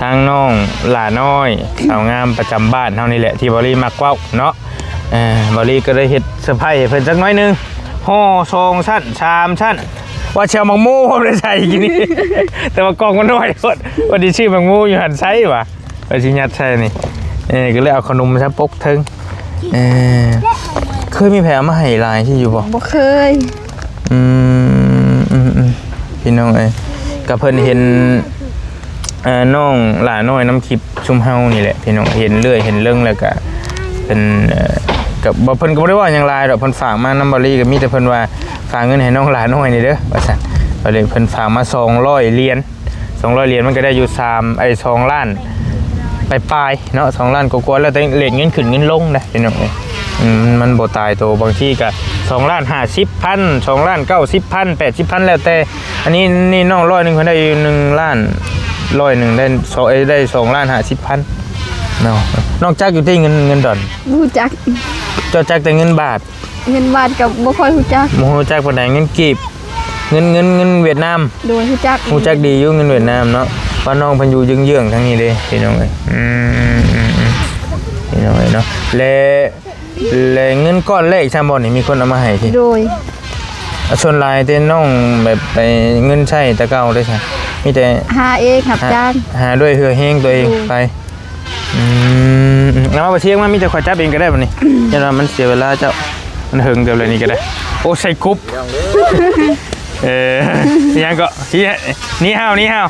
ທາງນ້ອງຫຼ້ານ້ອຍ ສາວງາມປະຈຳບ້ານເຮົານີ້ແຫຼະ ທີ່ເບົາລີມັກເວົ້າເນາະ ເອີ ເບົາລີກໍໄດ້ເຮັດເຊີໄພຣສ໌ໃຫ້ເພິ່ນຈັກໜ້ອຍໜຶ່ງ ຫໍ່ສອງຊັ້ນ ສາມຊັ້ນ ວ່າຊິເອົາໝາກໂມໄປໃສ່ກິນນີ້ ແຕ່ວ່າກ່ອງມັນນ້ອຍໂພດ ວ່າຊິຊື້ໝາກໂມຢູ່ຫັ້ນໃສ່ວ່າ ວ່າຊິຍັດໃສ່ນີ້ ເອີ ກໍເລີຍເອົາຂະໜົມມາໃສ່ປົກເທິງ ເອີ ເຄີຍມີໃຜເອົາມາໃຫ້ຫຼາຍທີ່ຢູ່ບໍ່? ບໍ່ເຄີຍ ອືມ ອືມໆ ພີ່ນ້ອງເອີຍ ກໍເພິ່ນເຫັນ ເອີ ນ້ອງຫຼ້ານ້ອຍນຳຄລິບຊຸມເຮົານີ້ແຫຼະ ພີ່ນ້ອງ ເຫັນເລື້ອຍເຫັນເລິງ ແລ້ວກໍເພິ່ນ ເອີ ກໍບໍ່ ເພິ່ນກໍບໍ່ໄດ້ເວົ້າຫຍັງຫຼາຍດອກ ເພິ່ນຝາກມານຳເບົາລີ ກໍມີແຕ່ເພິ່ນວ່າຝາກເງິນໃຫ້ນ້ອງຫຼ້ານ້ອຍນີ້ເດີ ວ່າຊັ້ນ ກໍເລີຍເພິ່ນຝາກມາສອງຮ້ອຍຫຼຽນ ສອງຮ້ອຍຫຼຽນມັນກໍໄດ້ຢູ່ສາມ ໄອ້ ສອງລ້ານປາຍໆເນາະ ສອງລ້ານກວ່າໆ ແລ້ວແຕ່ເລດເງິນຂຶ້ນເງິນລົງເດ້ພີ່ນ້ອງເອີຍ ອືມ ມັນບໍ່ຕາຍໂຕ ບາງທີກໍສອງລ້ານຫ້າສິບພັນ ສອງລ້ານເກົ້າສິບພັນ ແປດສິບພັນ ແລ້ວແຕ່ ອັນນີ້ ນີ້ນ້ອງຮ້ອຍໜຶ່ງເພິ່ນໄດ້ຢູ່ໜຶ່ງລ້ານ ຮ້ອຍໜຶ່ງໄດ້ສອງ ເອີຍ ໄດ້ສອງລ້ານຫ້າສິບພັນເນາະ ນ້ອງຈັກຢູ່ຕິເງິນ ເງິນດອນ ບໍ່ຮູ້ຈັກ ເຈົ້າຈັກແຕ່ເງິນບາດ ເງິນບາດກໍບໍ່ຄ່ອຍຮູ້ຈັກ ບໍ່ຮູ້ຈັກປານໃດ ເງິນກີບ ເງິນ ເງິນ ເງິນຫວຽດນາມ ໂດຍ ຮູ້ຈັກ ຮູ້ຈັກດີຢູ່ເງິນຫວຽດນາມເນາະ ວ່ານ້ອງເພິ່ນຢູ່ເຢື້ອງໆທາງນີ້ເດ້ພີ່ນ້ອງເອີຍ ອືມ ອືມ ອືມ ພີ່ນ້ອງເອີຍເນາະ ແລະ ແລະເງິນກ້ອນແລກຊະບໍ່ນີ້ ມີຄົນເອົາມາໃຫ້ຕິ ໂດຍ ສ່ວນຫຼາຍແຕ່ນ້ອງແບບໄປເງິນໃຊ້ແຕ່ເກົ່າເດ້ຊະ ມີແຕ່ຫາເອງ ຮັບຈ້າງ ຫາດ້ວຍເຫື່ອແຮງຕົວເອງ ໂດຍ ໄປ ອືມ ເອົາມາ ບໍ່ເຊຍງມາ ມີແຕ່ຂ້ອຍຈັບເອງກໍໄດ້ບັດນີ້ ຢ້ານວ່າມັນເສຍເວລາເຈົ້າ ມັນເຫິງເກີບແລ້ວນີ້ກໍໄດ້ ໂອ້ ໃສ່ກົບ ເອີ ອີຫຍັງເກາະ ນີ້ ນີ້ເຮົາ ນີ້ເຮົາ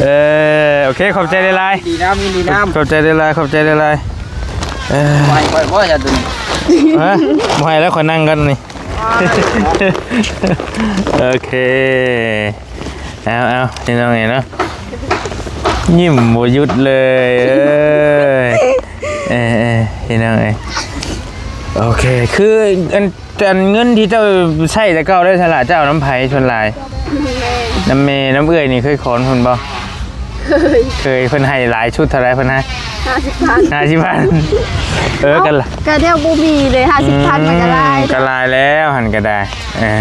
ເອີ ໂອເຄ ຂອບໃຈຫຼາຍໆ ດີນຳ ຍິນດີນຳ ຂອບໃຈຫຼາຍໆ ຂອບໃຈຫຼາຍໆ ເອີ ບໍ່ໃຫ້ຂ້ອຍບໍ່ ຢາຕົວນີ້ ຮະ ບໍ່ໃຫ້ແລ້ວ ຂ້ອຍນັ່ງກ່ອນນີ້ ໂອເຄ ເອົາ ເອົາ ພີ່ນ້ອງເອີຍເນາະ ຍິ້ມບໍ່ຢຸດເລີຍ ເອີຍ ເອີ ເອີ ພີ່ນ້ອງເອີຍ. ໂອເຄ ຄືອັນ ອັນເງິນທີ່ເຈົ້າໃຊ້ແຕ່ເກົ່າໄດ້ຊັ້ນລະ ເຈົ້າເອົານຳໃຜສ່ວນຫຼາຍ? ແມ່ ນຳແມ່ ນຳເອື້ອຍນີ້ເຄີຍຂໍເພິ່ນບໍ່? ເຄີຍ ເຄີຍ. ເພິ່ນໃຫ້ຫຼາຍສຸດເທົ່າໃດ? ເພິ່ນໃຫ້ ຫ້າສິບພັນ ຫ້າສິບພັນ. ເອີ ເອົ້າ ກໍ ກໍແນວບໍ່ມີເດ້ ຫ້າສິບພັນ ອືມ ມັນກໍຫຼາຍ ກໍຫຼາຍແລ້ວຫັ້ນກໍໄດ້. ເອີ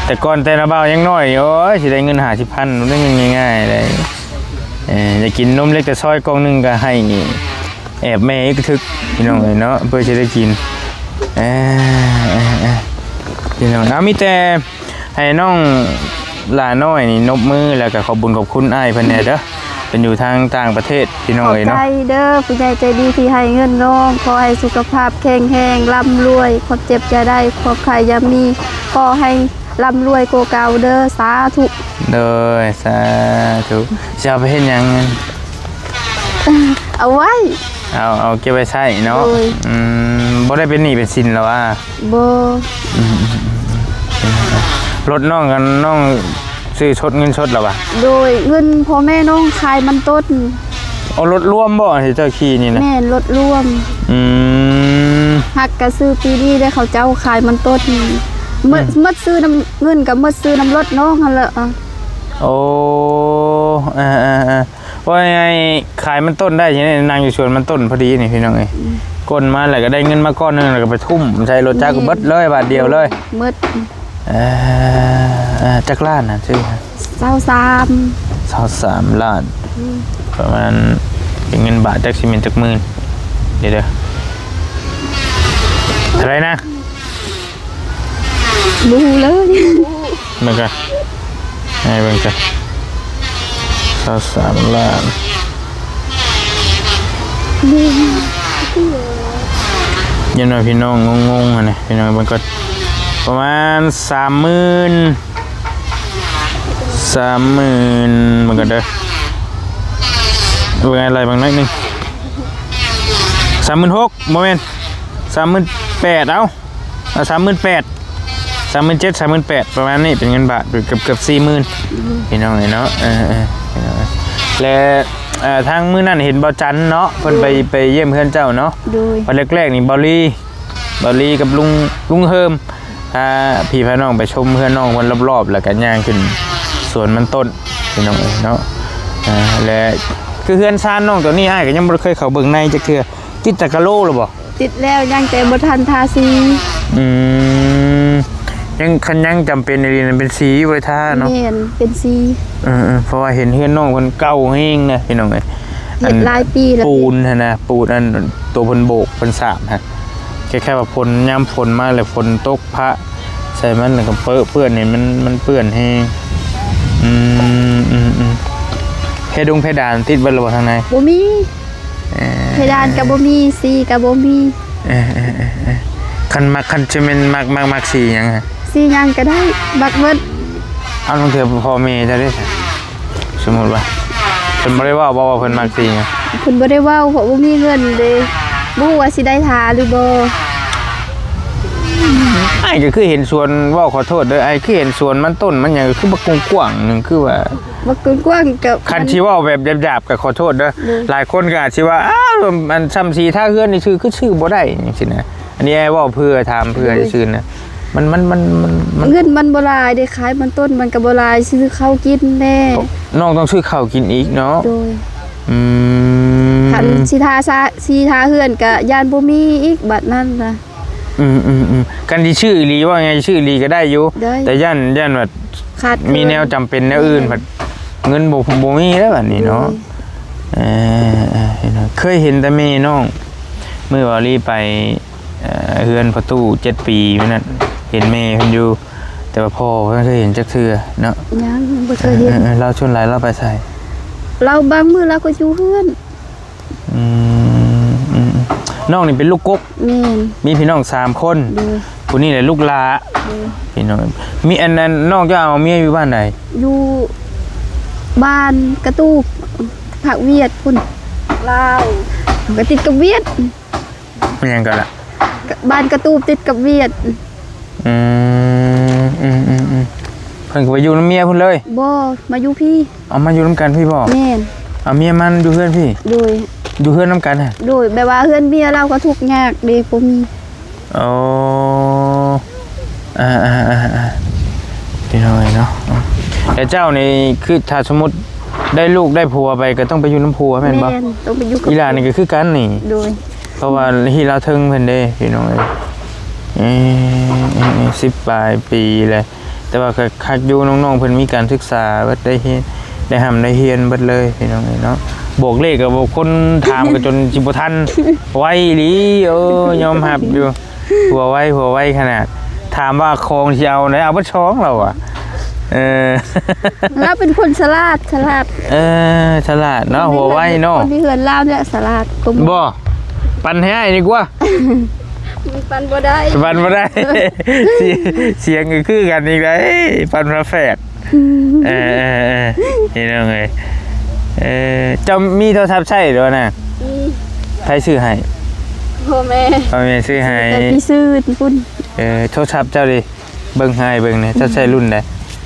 ແຕ່ກ່ອນແຕ່ລະບ່າວຍັງນ້ອຍຢູ່ ໂອ້ຍ ຊິໄດ້ເງິນຫ້າສິບພັນ ບໍ່ໄດ້ເງິນງ່າຍໆເດ້. ເອີ ຢາກກິນນົມເລັກແຕ່ຊອຍກ່ອງໜຶ່ງກໍໃຫ້ແອບແມ່ອີກກະທຶກ ພີ່ນ້ອງເອີຍເນາະ ເພື່ອຊິໄດ້ກິນ. ເອີ ເອີ ເອີ ພີ່ນ້ອງ ເອົາ ມີແຕ່ ໃຫ້ນ້ອງຫຼ້ານ້ອຍນີ້ນົບມື ແລ້ວກໍຂອບບຸນຂອບຄຸນອ້າຍເພິ່ນແດ່ເດີ ເພິ່ນຢູ່ທາງຕ່າງປະເທດ ພີ່ນ້ອງເອີຍເນາະ. ຂອບໃຈເດີ ຜູ້ໃຫຍ່ໃຈດີທີ່ໃຫ້ເງິນນ້ອງ. ຂໍໃຫ້ສຸຂະພາບແຂງແຮງ ລ່ຳລວຍ ຄວາມເຈັບຢ່າໄດ້ ຄວາມໄຂ້ຢ່າມີ. ຂໍໃຫ້ລ່ຳລວຍກວ່າເກົ່າເດີ ສາທຸ. ໂດຍ ສາທຸ. ຊິເອົາໄປເຮັດຫຍັງ? ເອົາໄວ້ ເອົາ ເອົາເກັບໄວ້ໃຊ້ເນາະ. ໂດຍ ອືມ ບໍ່ໄດ້ເປັນໜີ້ເປັນສິນແລ້ວຫວາ? ບໍ່. ອືມ ລົດນ້ອງ ອັນ ນ້ອງຊື້ສົດ ເງິນສົດແລ້ວຫວາ? ໂດຍ ເງິນພໍ່ແມ່ນ້ອງຂາຍມັນຕົ້ນ. ເອົາລົດລວມບໍ່ທີ່ເຈົ້າຂີ່ນີ້ນະ? ແມ່ນ ລົດລວມ. ອືມ ຫາກກະຊື້ປີນີ້ໄດ້ ເຂົາເຈົ້າຂາຍມັນຕົ້ນ. ໝົດ ອືມ ໝົດຊື້ນຳ ເງິນກໍໝົດຊື້ນຳລົດນ້ອງຫັ້ນແຫຼະ. ໂອ້ ເອີໆໆ ວ່າງ່າຍໆ ຂາຍມັນຕົ້ນໄດ້ ຊິໄດ້ນັ່ງຢູ່ສວນມັນຕົ້ນພໍດີນີ້ ພີ່ນ້ອງເອີຍ. ອືມ ກົ້ນມາແລ້ວກໍໄດ້ເງິນມາກ້ອນໜຶ່ງ ແລ້ວກໍໄປທຸ່ມໃສ່ລົດຈັກ ແມ່ນ ເບິດເລີຍບາດດຽວເລີຍ. ເບິດ. ເອີ ເອີ ຈັກລ້ານນະ? ຊື່ ຊາວສາມ ຊາວສາມລ້ານ. ອືມ ປະມານເປັນເງິນບາດຈັກຊິແມ່ນຈັກໝື່ນ ເດີ ເທົ່າໃດນະ? ບໍ່ຮູ້ເລີຍ. ເບິ່ງກ່ອນ ໃຫ້ເບິ່ງກ່ອນ ຊາວສາມລ້ານ. ຢ້ານວ່າພີ່ນ້ອງງົງໆຫັ້ນນະ ພີ່ນ້ອງເບິ່ງກ່ອນ ປະມານສາມໝື່ນ ສາມໝື່ນ ເບິ່ງກ່ອນເດີ ເບິ່ງໄລ່ເບິ່ງໜ້ອຍໜຶ່ງ ສາມໝື່ນຫົກ ບໍ່ແມ່ນ ສາມໝື່ນແປດ ເອົ້າ ເອົາ ສາມໝື່ນແປດ ສາມໝື່ນເຈັດ ສາມໝື່ນແປດ ປະມານນີ້ ເປັນເງິນບາດເກືອບ ເກືອບສີ່ໝື່ນ ອືມ ພີ່ນ້ອງເອີຍເນາະ. ເອີ ເອີ ແລະ ເອີ ທາງມື້ນັ້ນເຫັນບ່າວຈັນເນາະ ເພິ່ນໄປ ໂດຍ ໄປຢ້ຽມເຮືອນເຈົ້າເນາະ. ໂດຍ ວັນແລກໆນີ້ ບ່າວລີ ບ່າວລີກັບລຸງ ລຸງເຮີມ ພາພີ່ພານ້ອງໄປຊົມເຮືອນນ້ອງເພິ່ນລອບໆ ແລ້ວກໍຍ່າງຂຶ້ນສວນມັນຕົ້ນ ພີ່ນ້ອງເອີຍເນາະ. ເອີ ແລະ ຄືເຮືອນຊານນ້ອງຕົວນີ້ ອ້າຍກໍຍັງບໍ່ໄດ້ເຄີຍເຂົ້າເບິ່ງໃນຈັກເທື່ອ ຕິດຕະກະໂລແລ້ວບໍ່? ຕິດແລ້ວ ຍັງແຕ່ບໍ່ທັນທາສີ. ອືມ ຍັງ ຄັນຍັງຈຳເປັນອີ່ຫຼີນັ້ນ ເປັນສີໄວ້ທາເນາະ. ແມ່ນ ເປັນສີ. ເອີໆ ເພາະວ່າເຫັນເຮືອນນ້ອງເພິ່ນເກົ່າແຮງນະ ພີ່ນ້ອງເອີຍ. ເຮັດຫຼາຍປີແລ້ວ ອັນປູນຫັ້ນນະ ປູນອັນໂຕເພິ່ນໂບກເພິ່ນສາບຫັ້ນ ຄ້າຍໆວ່າຝົນ ຍາມຝົນມາແລ້ວ ຝົນຕົກພະໃສ່ມັນ ແລ້ວກໍເປິເປື້ອນນີ້ ມັນ ມັນເປື້ອນແຮງ. ອືມ ອືມໆ ເພດົງເພດານຕິດເບິດແລ້ວບໍ່ທາງໃນ? ບໍ່ມີ. ເອີ ເພດານກໍບໍ່ມີ ສີກໍບໍ່ມີ. ເອີໆໆໆ ຄັນມັກ ຄັນຈະແມ່ນມັກ ມັກ ມັກສີຫຍັງ? ສີຫຍັງກໍໄດ້ ມັກເບິດ. ເອົາ ລາງເທື່ອພໍ່ແມ່ເຈົ້າເດ້ ສົມມຸດວ່າ ເພິ່ນບໍ່ໄດ້ເວົ້າບໍ່ວ່າເພິ່ນມັກສີຫຍັງ? ເພິ່ນບໍ່ໄດ້ເວົ້າ ເພາະບໍ່ມີເງິນເດ້ ບໍ່ຮູ້ວ່າຊິໄດ້ທາຫຼືບໍ່. ອ້າຍກໍຄືເຫັນສວນ ເວົ້າ ຂໍໂທດເດີ ອ້າຍຄືເຫັນສວນມັນຕົ້ນມັນຫຍັງ ຄືບັກກວ້າງໆໜຶ່ງ ຄືວ່າ ບັກກວ້າງໆ ກໍ ຄັນຊິເວົ້າແບບຫຍາບໆ ກໍຂໍໂທດເດີ ໂດຍ ຫຼາຍຄົນກໍອາດຊິວ່າ ອ້າວ ອັນຊ່ຳສີທາເຮືອນຊື່ໆ ຄືຊື້ບໍ່ໄດ້ຈັ່ງຊີ້ນະ. ອັນນີ້ອ້າຍເວົ້າເພື່ອຖາມເພື່ອ ໂດຍ ຊື່ໆນະ ມັນ ມັນ ມັນ ມັນ ມັນ ເງິນມັນບໍ່ຫຼາຍເດ້ ຂາຍມັນຕົ້ນມັນກໍບໍ່ຫຼາຍ ຊື້ເຂົ້າກິນແດ່. ນ້ອງຕ້ອງຊື້ເຂົ້າກິນອີກເນາະ. ໂດຍ. ອືມ ຄັນຊິທາ ຊິທາເຮືອນກໍຢ້ານບໍ່ມີອີກບາດນັ້ນນະ. ອືມໆໆ ຄັນຊິຊື້ອີ່ຫຼີ ເວົ້າງ່າຍໆ ຊື້ອີ່ຫຼີກໍໄດ້ຢູ່ ໄດ້ ແຕ່ຢ້ານ ຢ້ານວ່າຂາດເຂີນ ມີແນວຈຳເປັນແນວອື່ນ ແມ່ນ ພັດເງິນບໍ່ ບໍ່ມີແລ້ວບາດນີ້ເນາະ. ໂດຍ. ເອີ ເອີ ເອີ ເຄີຍເຫັນແຕ່ແມ່ນ້ອງ ມື້ວາລີໄປ ເອີ ເຮືອນພໍ່ຕູ້ເຈັດປີມື້ນັ້ນ ເຫັນແມ່ເພິ່ນຢູ່ ແຕ່ວ່າພໍ່ເພິ່ນເຄີຍເຫັນຈັກເທື່ອເນາະ. ຍັງ ຍັງບໍ່ເຄີຍເຫັນ. ເອີ ເອີ ລາວສ່ວນຫຼາຍລາວໄປໃສ? ລາວບາງມື້ລາວກໍຢູ່ເຮືອນ. ອືມ ອືມ ອືມ ນ້ອງນີ້ເປັນລູກກົກ? ແມ່ນ. ມີພີ່ນ້ອງສາມຄົນ. ໂດຍ. ຜູ້ນີ້ແຫຼະລູກຫຼ້າ. ໂດຍ. ພີ່ນ້ອງ ມີອັນ ອັນ ນ້ອງເຈົ້າເອົາເມຍຢູ່ບ້ານໃດ? ຢູ່ບ້ານກະຕູບ ພາກຫວຽດພຸ້ນ ລາວ ກໍຕິດກັບຫວຽດ. ແມ່ນຫຍັງກໍລະ? ກະ ບ້ານກະຕູບຕິດກັບຫວຽດ. ອືມ ອືມ ອືມ ອືມ ເພິ່ນກໍໄປຢູ່ນຳເມຍພຸ້ນເລີຍ? ບໍ່ ມາຢູ່ພີ້. ເອົາ ມາຢູ່ນຳກັນພີ້ບໍ? ແມ່ນ. ເອົາ ເອົາເມຍມັນຢູ່ເຮືອນພີ້? ໂດຍ ຢູ່ເຮືອນນຳກັນຫັ້ນ? ໂດຍ ແບບວ່າເຮືອນເມຍລາວກໍທຸກຍາກເດ້ ບໍ່ມີ. ອໍ ອ່າໆໆ ພີ່ນ້ອງເອີຍເນາະ. ແລ້ວເຈົ້ານີ້ຄືຖ້າສົມມຸດໄດ້ລູກໄດ້ຜົວໄປ ກໍຕ້ອງໄປຢູ່ນຳຜົວແມ່ນບໍ່? ແມ່ນ ຕ້ອງໄປຢູ່ກັບ ອີຫຼ້ານີ້ກໍຄືກັນນີ້. ໂດຍ ເພາະວ່າຮີດລາວເທິງເພິ່ນເດ້ ພີ່ນ້ອງເອີຍ. ເອີ ເອີ ເອີ ສິບປາຍປີແລ້ວ ແຕ່ວ່າກໍຄັກຢູ່ ນ້ອງໆເພິ່ນມີການສຶກສາເບິດ ໄດ້ຮຽນ ໄດ້ຮ່ຳໄດ້ຮຽນເບິດເລີຍ ພີ່ນ້ອງເອີຍເນາະ. ບວກເລກກໍບອກຄົນຖາມກໍຈົນຊິບໍ່ທັນ ໄວອີ່ຫຼີ. ເອີ ຍອມຮັບຢູ່ ຫົວໄວ ຫົວໄວຂະໜາດ. ຖາມວ່າຂອງຊິເອົາໃດ ເອົາເບິດສອງລາວວ່າ. ເອີ ລາວເປັນຄົນສະຫຼາດ ສະຫຼາດ. ເອີ ສະຫຼາດເນາະ ຫົວໄວເນາະ. ຄົນທີ່ເຮືອນລາວນີ້ສະຫຼາດກວ່າໝູ່. ບໍ່ ປັນໃຫ້ອ້າຍດີກວ່າ. ມັນປັນບໍ່ໄດ້ ປັນບໍ່ໄດ້. ສຽງ ສຽງກໍຄືກັນອີກໄດ໋ ປັນຝາແຝດ. ເອີ ເອີ ເອີ ພີ່ນ້ອງເອີຍ. ເອີ ເຈົ້າມີໂທລະສັບໃຊ້ບໍ່ນະ? ມີ. ໃຜຊື້ໃຫ້? ພໍ່ແມ່ ພໍ່ແມ່ຊື້ໃຫ້. ແຕ່ທີ່ຊື້ພຸ້ນ. ເອີ ໂທລະສັບເຈົ້າເດ ເບິ່ງໃຫ້ເບິ່ງແດ່ ເຈົ້າໃຊ້ລຸ້ນໃດ?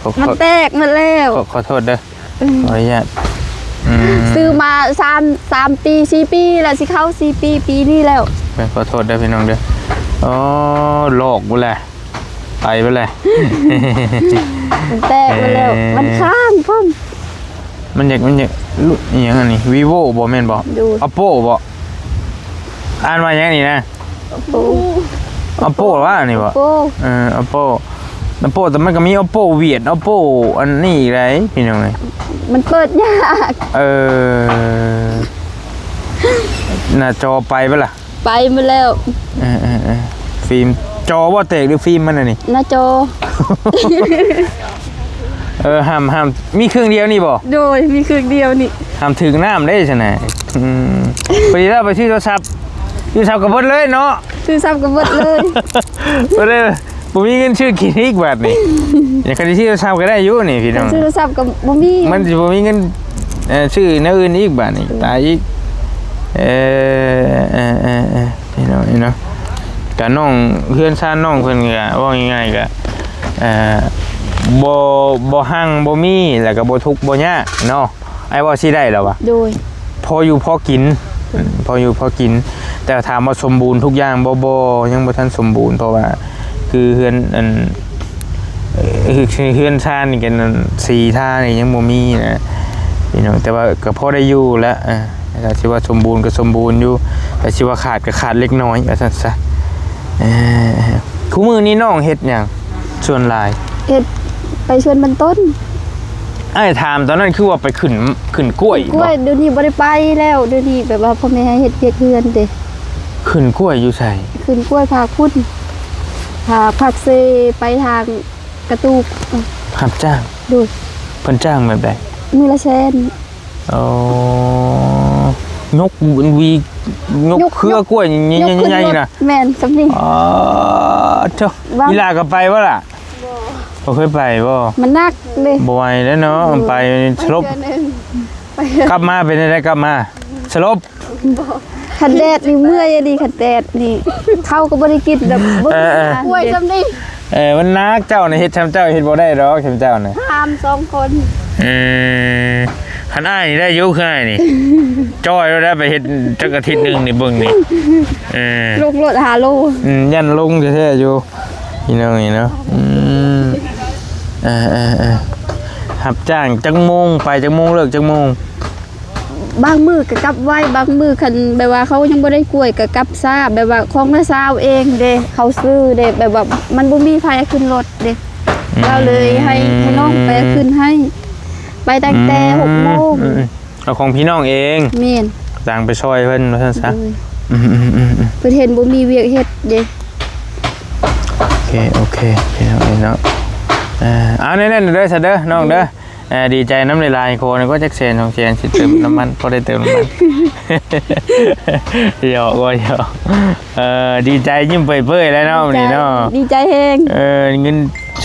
ຂໍ ມັນແຕກໝົດແລ້ວ. ຂໍ ຂໍໂທດເດີ. ອືມ ຂໍອະນຸຍາດ. ອືມ ຊື້ມາສາມ ສາມປີ ສີ່ປີແລ້ວ ຊິເຂົ້າສີ່ປີ ປີນີ້ແລ້ວ. ເອີ ຂໍໂທດເດີພີ່ນ້ອງເດີ. ອໍ ລອກພຸ້ນແຫຼະ ໄປພຸ້ນແຫຼະ. ມັນແຕກໝົດແລ້ວ. ເອີ ມັນຄ້າງພ້ອມ. ມັນຢາກ ມັນຢາກ ລຸ້ນອີ່ຫຍັງອັນນີ້? ວີໂວບໍ່ ແມ່ນບໍ່? ໂດຍ ໂອໂປບໍ່? ອ່ານວ່າຫຍັງນີ້ນະ? ໂອໂປ ໂອໂປວ່ານີ້ບໍ່? ໂອໂປ ເອີ ໂອໂປ ໂອໂປ ແຕ່ມັນກໍມີໂອໂປຫວຽດ ໂອໂປອັນນີ້ອີກໄດ໋ ພີ່ນ້ອງເອີຍ. ມັນເປີດຍາກ. ເອີ ໜ້າຈໍໄປບໍ່ລະ? ໄປໝົດແລ້ວ. ເອີໆໆ ຟິມຈໍບໍ່ແຕກ ຫຼືຟິມມັນອັນນີ້? ໜ້າຈໍ. ເອີ ຫ້າມ ຫ້າມ ມີເຄື່ອງດຽວນີ້ບໍ່? ໂດຍ ມີເຄື່ອງດຽວນີ້. ຫ້າມຖືກນ້ຳເດ້ຊັ້ນນະ. ອືມ ພໍດີລາວໄປຊື້ໂທລະສັບ ໂທລະສັບກໍເບິດເລີຍເນາະ. ໂທລະສັບກໍເບິດເລີຍ. ບໍ່ໄດ້ ບໍ່ມີເງິນຊື້ກິນອີກບາດນີ້. ຢາກໄດ້ຊື້ໂທລະສັບກໍໄດ້ຢູ່ນີ້ພີ່ນ້ອງ. ຊື້ໂທລະສັບກໍບໍ່ມີ. ມັນຊິບໍ່ມີເງິນ ເອີ ຊື້ແນວອື່ນອີກບາດນີ້. ເອີ ຕາຍອີກ. ເອີ ເອີ ເອີ ພີ່ນ້ອງເນາະ. ກະນ້ອງ ເຮືອນຊານນ້ອງເພິ່ນກະ ເວົ້າງ່າຍໆ ກະ ເອີ ບໍ່ ບໍ່ຮັ່ງບໍ່ມີ ແລ້ວກະບໍ່ທຸກບໍ່ຍາກເນາະ. ອ້າຍເວົ້າຊີ້ໄດ້ລະວ່າ ໂດຍ ພໍຢູ່ພໍກິນ. ອືມ ພໍຢູ່ພໍກິນ. ແຕ່ຖາມວ່າສົມບູນທຸກຢ່າງບໍ່? ບໍ່ ຍັງບໍ່ທັນສົມບູນ ເພາະວ່າຄືເຮືອນ ອັນ ເອີ ເຮືອນຊານນີ້ກັນ ສີທານີ້ຍັງບໍ່ມີນະພີ່ນ້ອງ. ແຕ່ວ່າກໍພໍໄດ້ຢູ່ແຫຼະ. ເອີ ຖ້າຊິວ່າສົມບູນກໍສົມບູນຢູ່ ແຕ່ຊິວ່າຂາດກໍຂາດເລັກນ້ອຍ ວ່າຊັ້ນຊະ. ເອີ ຄູ່ມື້ນີ້ນ້ອງເຮັດຫຍັງ? ສ່ວນຫຼາຍ ເຮັດໄປສວນມັນຕົ້ນ. ອ້າຍຖາມຕອນນັ້ນຄືວ່າໄປຂຶ້ນ ຂຶ້ນກ້ວຍ ຂຶ້ນກ້ວຍບໍ່? ດຽວນີ້ບໍ່ໄດ້ໄປແລ້ວ. ດຽວນີ້ແບບວ່າພໍ່ແມ່ໃຫ້ເຮັດວຽກເຮືອນເດ້. ຂຶ້ນກ້ວຍຢູ່ໃສ? ຂຶ້ນກ້ວຍພາກພຸ້ນ ພາກ ພາກເຊ ໄປທາງກະຕູກ. ຮັບຈ້າງ? ໂດຍ. ເພິ່ນຈ້າງແບບໃດ? ມື້ລະແສນ. ອໍ ຍົກຫວີ ຍົກ ຍົກເຄືອກ້ວຍໃຫຍ່ໆ ຂຶ້ນລົດນະ. ແມ່ນ ສ່ຳນີ້. ອໍ ໂທ້ ອີ່ຫຼ້າກໍໄປບໍ່ລະ? ບໍ່ ບໍ່ເຄີຍໄປບໍ່? ມັນໜັກເດ້. ບໍ່ໄຫວແລ້ວເນາະ. ໂດຍ. ໄປສະຫຼົບ ໄປເທື່ອໜຶ່ງ ໄປ ກັບມາເປັນຈັ່ງໃດ? ກັບມາສະຫຼົບ. ບໍ່ ຄັນແດດນີ້ເມື່ອຍອີ່ຫຼີ. ຄັນແດດນີ້ເຂົ້າກໍບໍ່ໄດ້ກິນແບບ ເບິ່ງ ເອີ ເອີ ກ້ວຍສ່ຳນີ້. ເອີ ມັນໜັກ. ເຈົ້ານີ້ເຮັດຊ່ຳເຈົ້າເຮັດບໍ່ໄດ້ດອກ ຊ່ຳເຈົ້ານະ ຫາມສອງຄົນ. ເອີ ຄັນອ້າຍນີ້ໄດ້ຢູ່ ຄືອ້າຍນີ້ຈ່ອຍໂລດໄດ໋. ໄປເຮັດຈັກອາທິດໜຶ່ງນີ້ເບິ່ງນີ້. ເອີ ລົງໂລດຫ້າໂລ. ອືມ ຢ້ານລົງແທ້ໆຢູ່ ພີ່ນ້ອງເອີຍເນາະ. ອືມ ເອີໆໆ ຮັບຈ້າງຈັກໂມງ ໄປຈັກໂມງ ເລີກຈັກໂມງ? ບາງມື້ກໍກັບໄວ ບາງມື້ຄັນແບບວ່າເຂົາຍັງບໍ່ໄດ້ກ້ວຍກໍກັບຊ້າ. ແບບວ່າຂອງນ້າສາວເອງເດ້ ເຂົາຊື້ເດ້ ແບບວ່າມັນບໍ່ມີໃຜຂຶ້ນລົດເດ້. ອືມ ລາວເລີຍໃຫ້ ອືມ ໃຫ້ນ້ອງໄປຂຶ້ນໃຫ້ ໄປຕັ້ງແຕ່ ອືມ ຫົກໂມງ. ອືມ ເອົາຂອງພີ່ນ້ອງເອງ. ແມ່ນ. ຕ່າງໄປຊ່ອຍເພິ່ນວ່າຊັ້ນຊະ. ໂດຍ. ອືມໆໆໆ ເພິ່ນເຫັນບໍ່ມີວຽກເຮັດເດ້. ໂອເຄ ໂອເຄ ພີ່ນ້ອງເອີຍເນາະ. ເອີ ເອົາແນວນັ້ນເດີ ຊະເດີ ນ້ອງເດີ. ເອີ ດີໃຈນຳຫຼາຍໆ ຂໍໜ່ອຍກໍຈັກແສນສອງແສນ ຊິເຕີມນ້ຳມັນ ພໍໄດ້ເຕີມນ້ຳມັນ. ຫຍອກວ່າຫຍອກ. ເອີ ດີໃຈຍິ້ມເປີຍໆ ແລ້ວເນາະ ມື້ນີ້ເນາະ. ດີໃຈແຮງ. ເອີ ເງິນ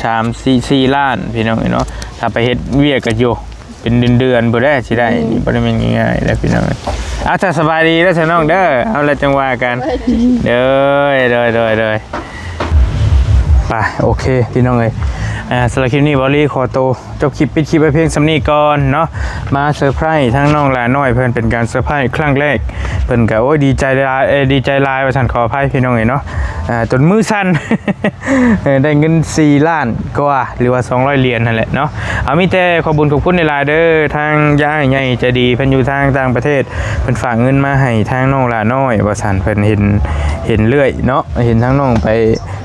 ສາມ ສີ່ ສີ່ລ້ານ ພີ່ນ້ອງເອີຍເນາະ. ຖ້າໄປເຮັດວຽກກໍຢູ່ເປັນເດືອນໆ ພຸ້ນແຫຼະ ຊິໄດ້. ອືມ ນີ້ບໍ່ໄດ້ແມ່ນງ່າຍໆ ເດີພີ່ນ້ອງ. ເອົາ ສະບາຍດີເດີ ຊະນ້ອງເດີ. ເອົາ ແລ້ວຈັ່ງວ່າກັນ. ສະບາຍດີ. ເດີ ໂດຍ ໂດຍ ໂດຍ ໂດຍ. ໄປ ໂອເຄ ພີ່ນ້ອງເອີຍ. ອ່າ ສຳລັບຄລິບນີ້ ເບົາລີຂໍໂຕຈົບຄລິບ ປິດຄລິບໄວ້ພຽງສ່ຳນີ້ກ່ອນເນາະ. ມາເຊີໄພຣສ໌ທາງນ້ອງຫຼ້ານ້ອຍເພິ່ນ ເປັນການເຊີໄພຣສ໌ຄັ້ງແລກ. ເພິ່ນກໍ ໂອ້ຍ ດີໃຈຫຼາຍ ເອີ ດີໃຈຫຼາຍວ່າຊັ້ນ ຂໍອະໄພພີ່ນ້ອງເອີຍເນາະ. ອ່າ ຈົນມືສັ່ນ ເອີ ໄດ້ເງິນສີ່ລ້ານກວ່າ ຫຼືວ່າສອງຮ້ອຍຫຼຽນຫັ້ນແຫຼະເນາະ. ເອົາ ມີແຕ່ຂອບບຸນຂອບຄຸນຫຼາຍໆເດີ ທາງຍາຍໃຫຍ່ໃຈດີ ເພິ່ນຢູ່ທາງຕ່າງປະເທດ ເພິ່ນຝາກເງິນມາໃຫ້ທາງນ້ອງຫຼ້ານ້ອຍວ່າຊັ້ນ. ເພິ່ນເຫັນ ເຫັນເລື້ອຍເນາະ ເຫັນທາງນ້ອງໄປ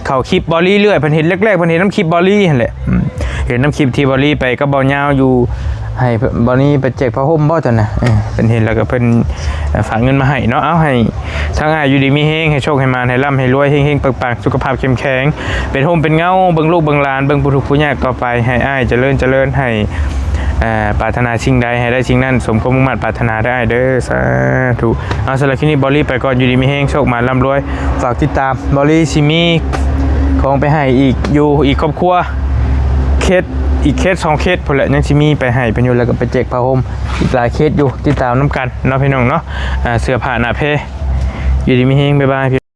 ເຂົ້າຄລິບເບົາລີເລື້ອຍ ເພິ່ນເຫັນແລກໆ ເພິ່ນເຫັນນຳຄລິບເບົາລີຫັ້ນແຫຼະ. ອືມ ເຫັນນຳຄລິບທີ່ເບົາລີໄປກັບເບົາຍາວຢູ່ ໃຫ້ເບົາລີໄປແຈກຜ້າຫົ່ມບໍ່ ຕອນນະ. ເອີ ເພິ່ນເຫັນແລ້ວກໍເພິ່ນ ເອີ ຝາກເງິນມາໃຫ້ເນາະ. ເອົາ ໃຫ້ທາງອ້າຍຢູ່ດີມີແຮງ ໃຫ້ໂຊກໃຫ້ໝານ ໃຫ້ລ່ຳໃຫ້ລວຍ ເຮັງໆ ປັງໆ ສຸຂະພາບເຂັ້ມແຂງ ເປັນຮົ່ມເປັນເງົາ ເບິ່ງລູກເບິ່ງຫຼານ ເບິ່ງຜູ້ທຸກຜູ້ຍາກຕໍ່ໄປ ໃຫ້ອ້າຍຈະເລີນຈະເລີນ ໃຫ້ ເອີ ປາດຖະໜາສິ່ງໃດໃຫ້ໄດ້ສິ່ງນັ້ນ ສົມຄວາມມຸ່ງມາດປາດຖະໜາເດີອ້າຍເດີ ສາທຸ. ເອົາ ສຳລັບຄລິບນີ້ ເບົາລີໄປກ່ອນ ຢູ່ດີມີແຮງ ໂຊກໝານ ລ່ຳລວຍ. ຝາກຕິດຕາມ ເບົາລີຊິມີຂອງໄປໃຫ້ອີກ ຢູ່ອີກຄອບຄົວ ເຂດ ອີກເຂດສອງເຂດພຸ້ນແຫຼະ ຍັງຊິມີໄປໃຫ້ເພິ່ນຢູ່ ແລ້ວກໍໄປແຈກຜ້າຫົ່ມອີກຫຼາຍເຂດຢູ່. ຕິດຕາມນຳກັນເນາະ ພີ່ນ້ອງເນາະ. ອ່າ ເສື້ອຜ້າໜ້າແພ ຢູ່ດີມີແຮງ ບາຍບາຍ.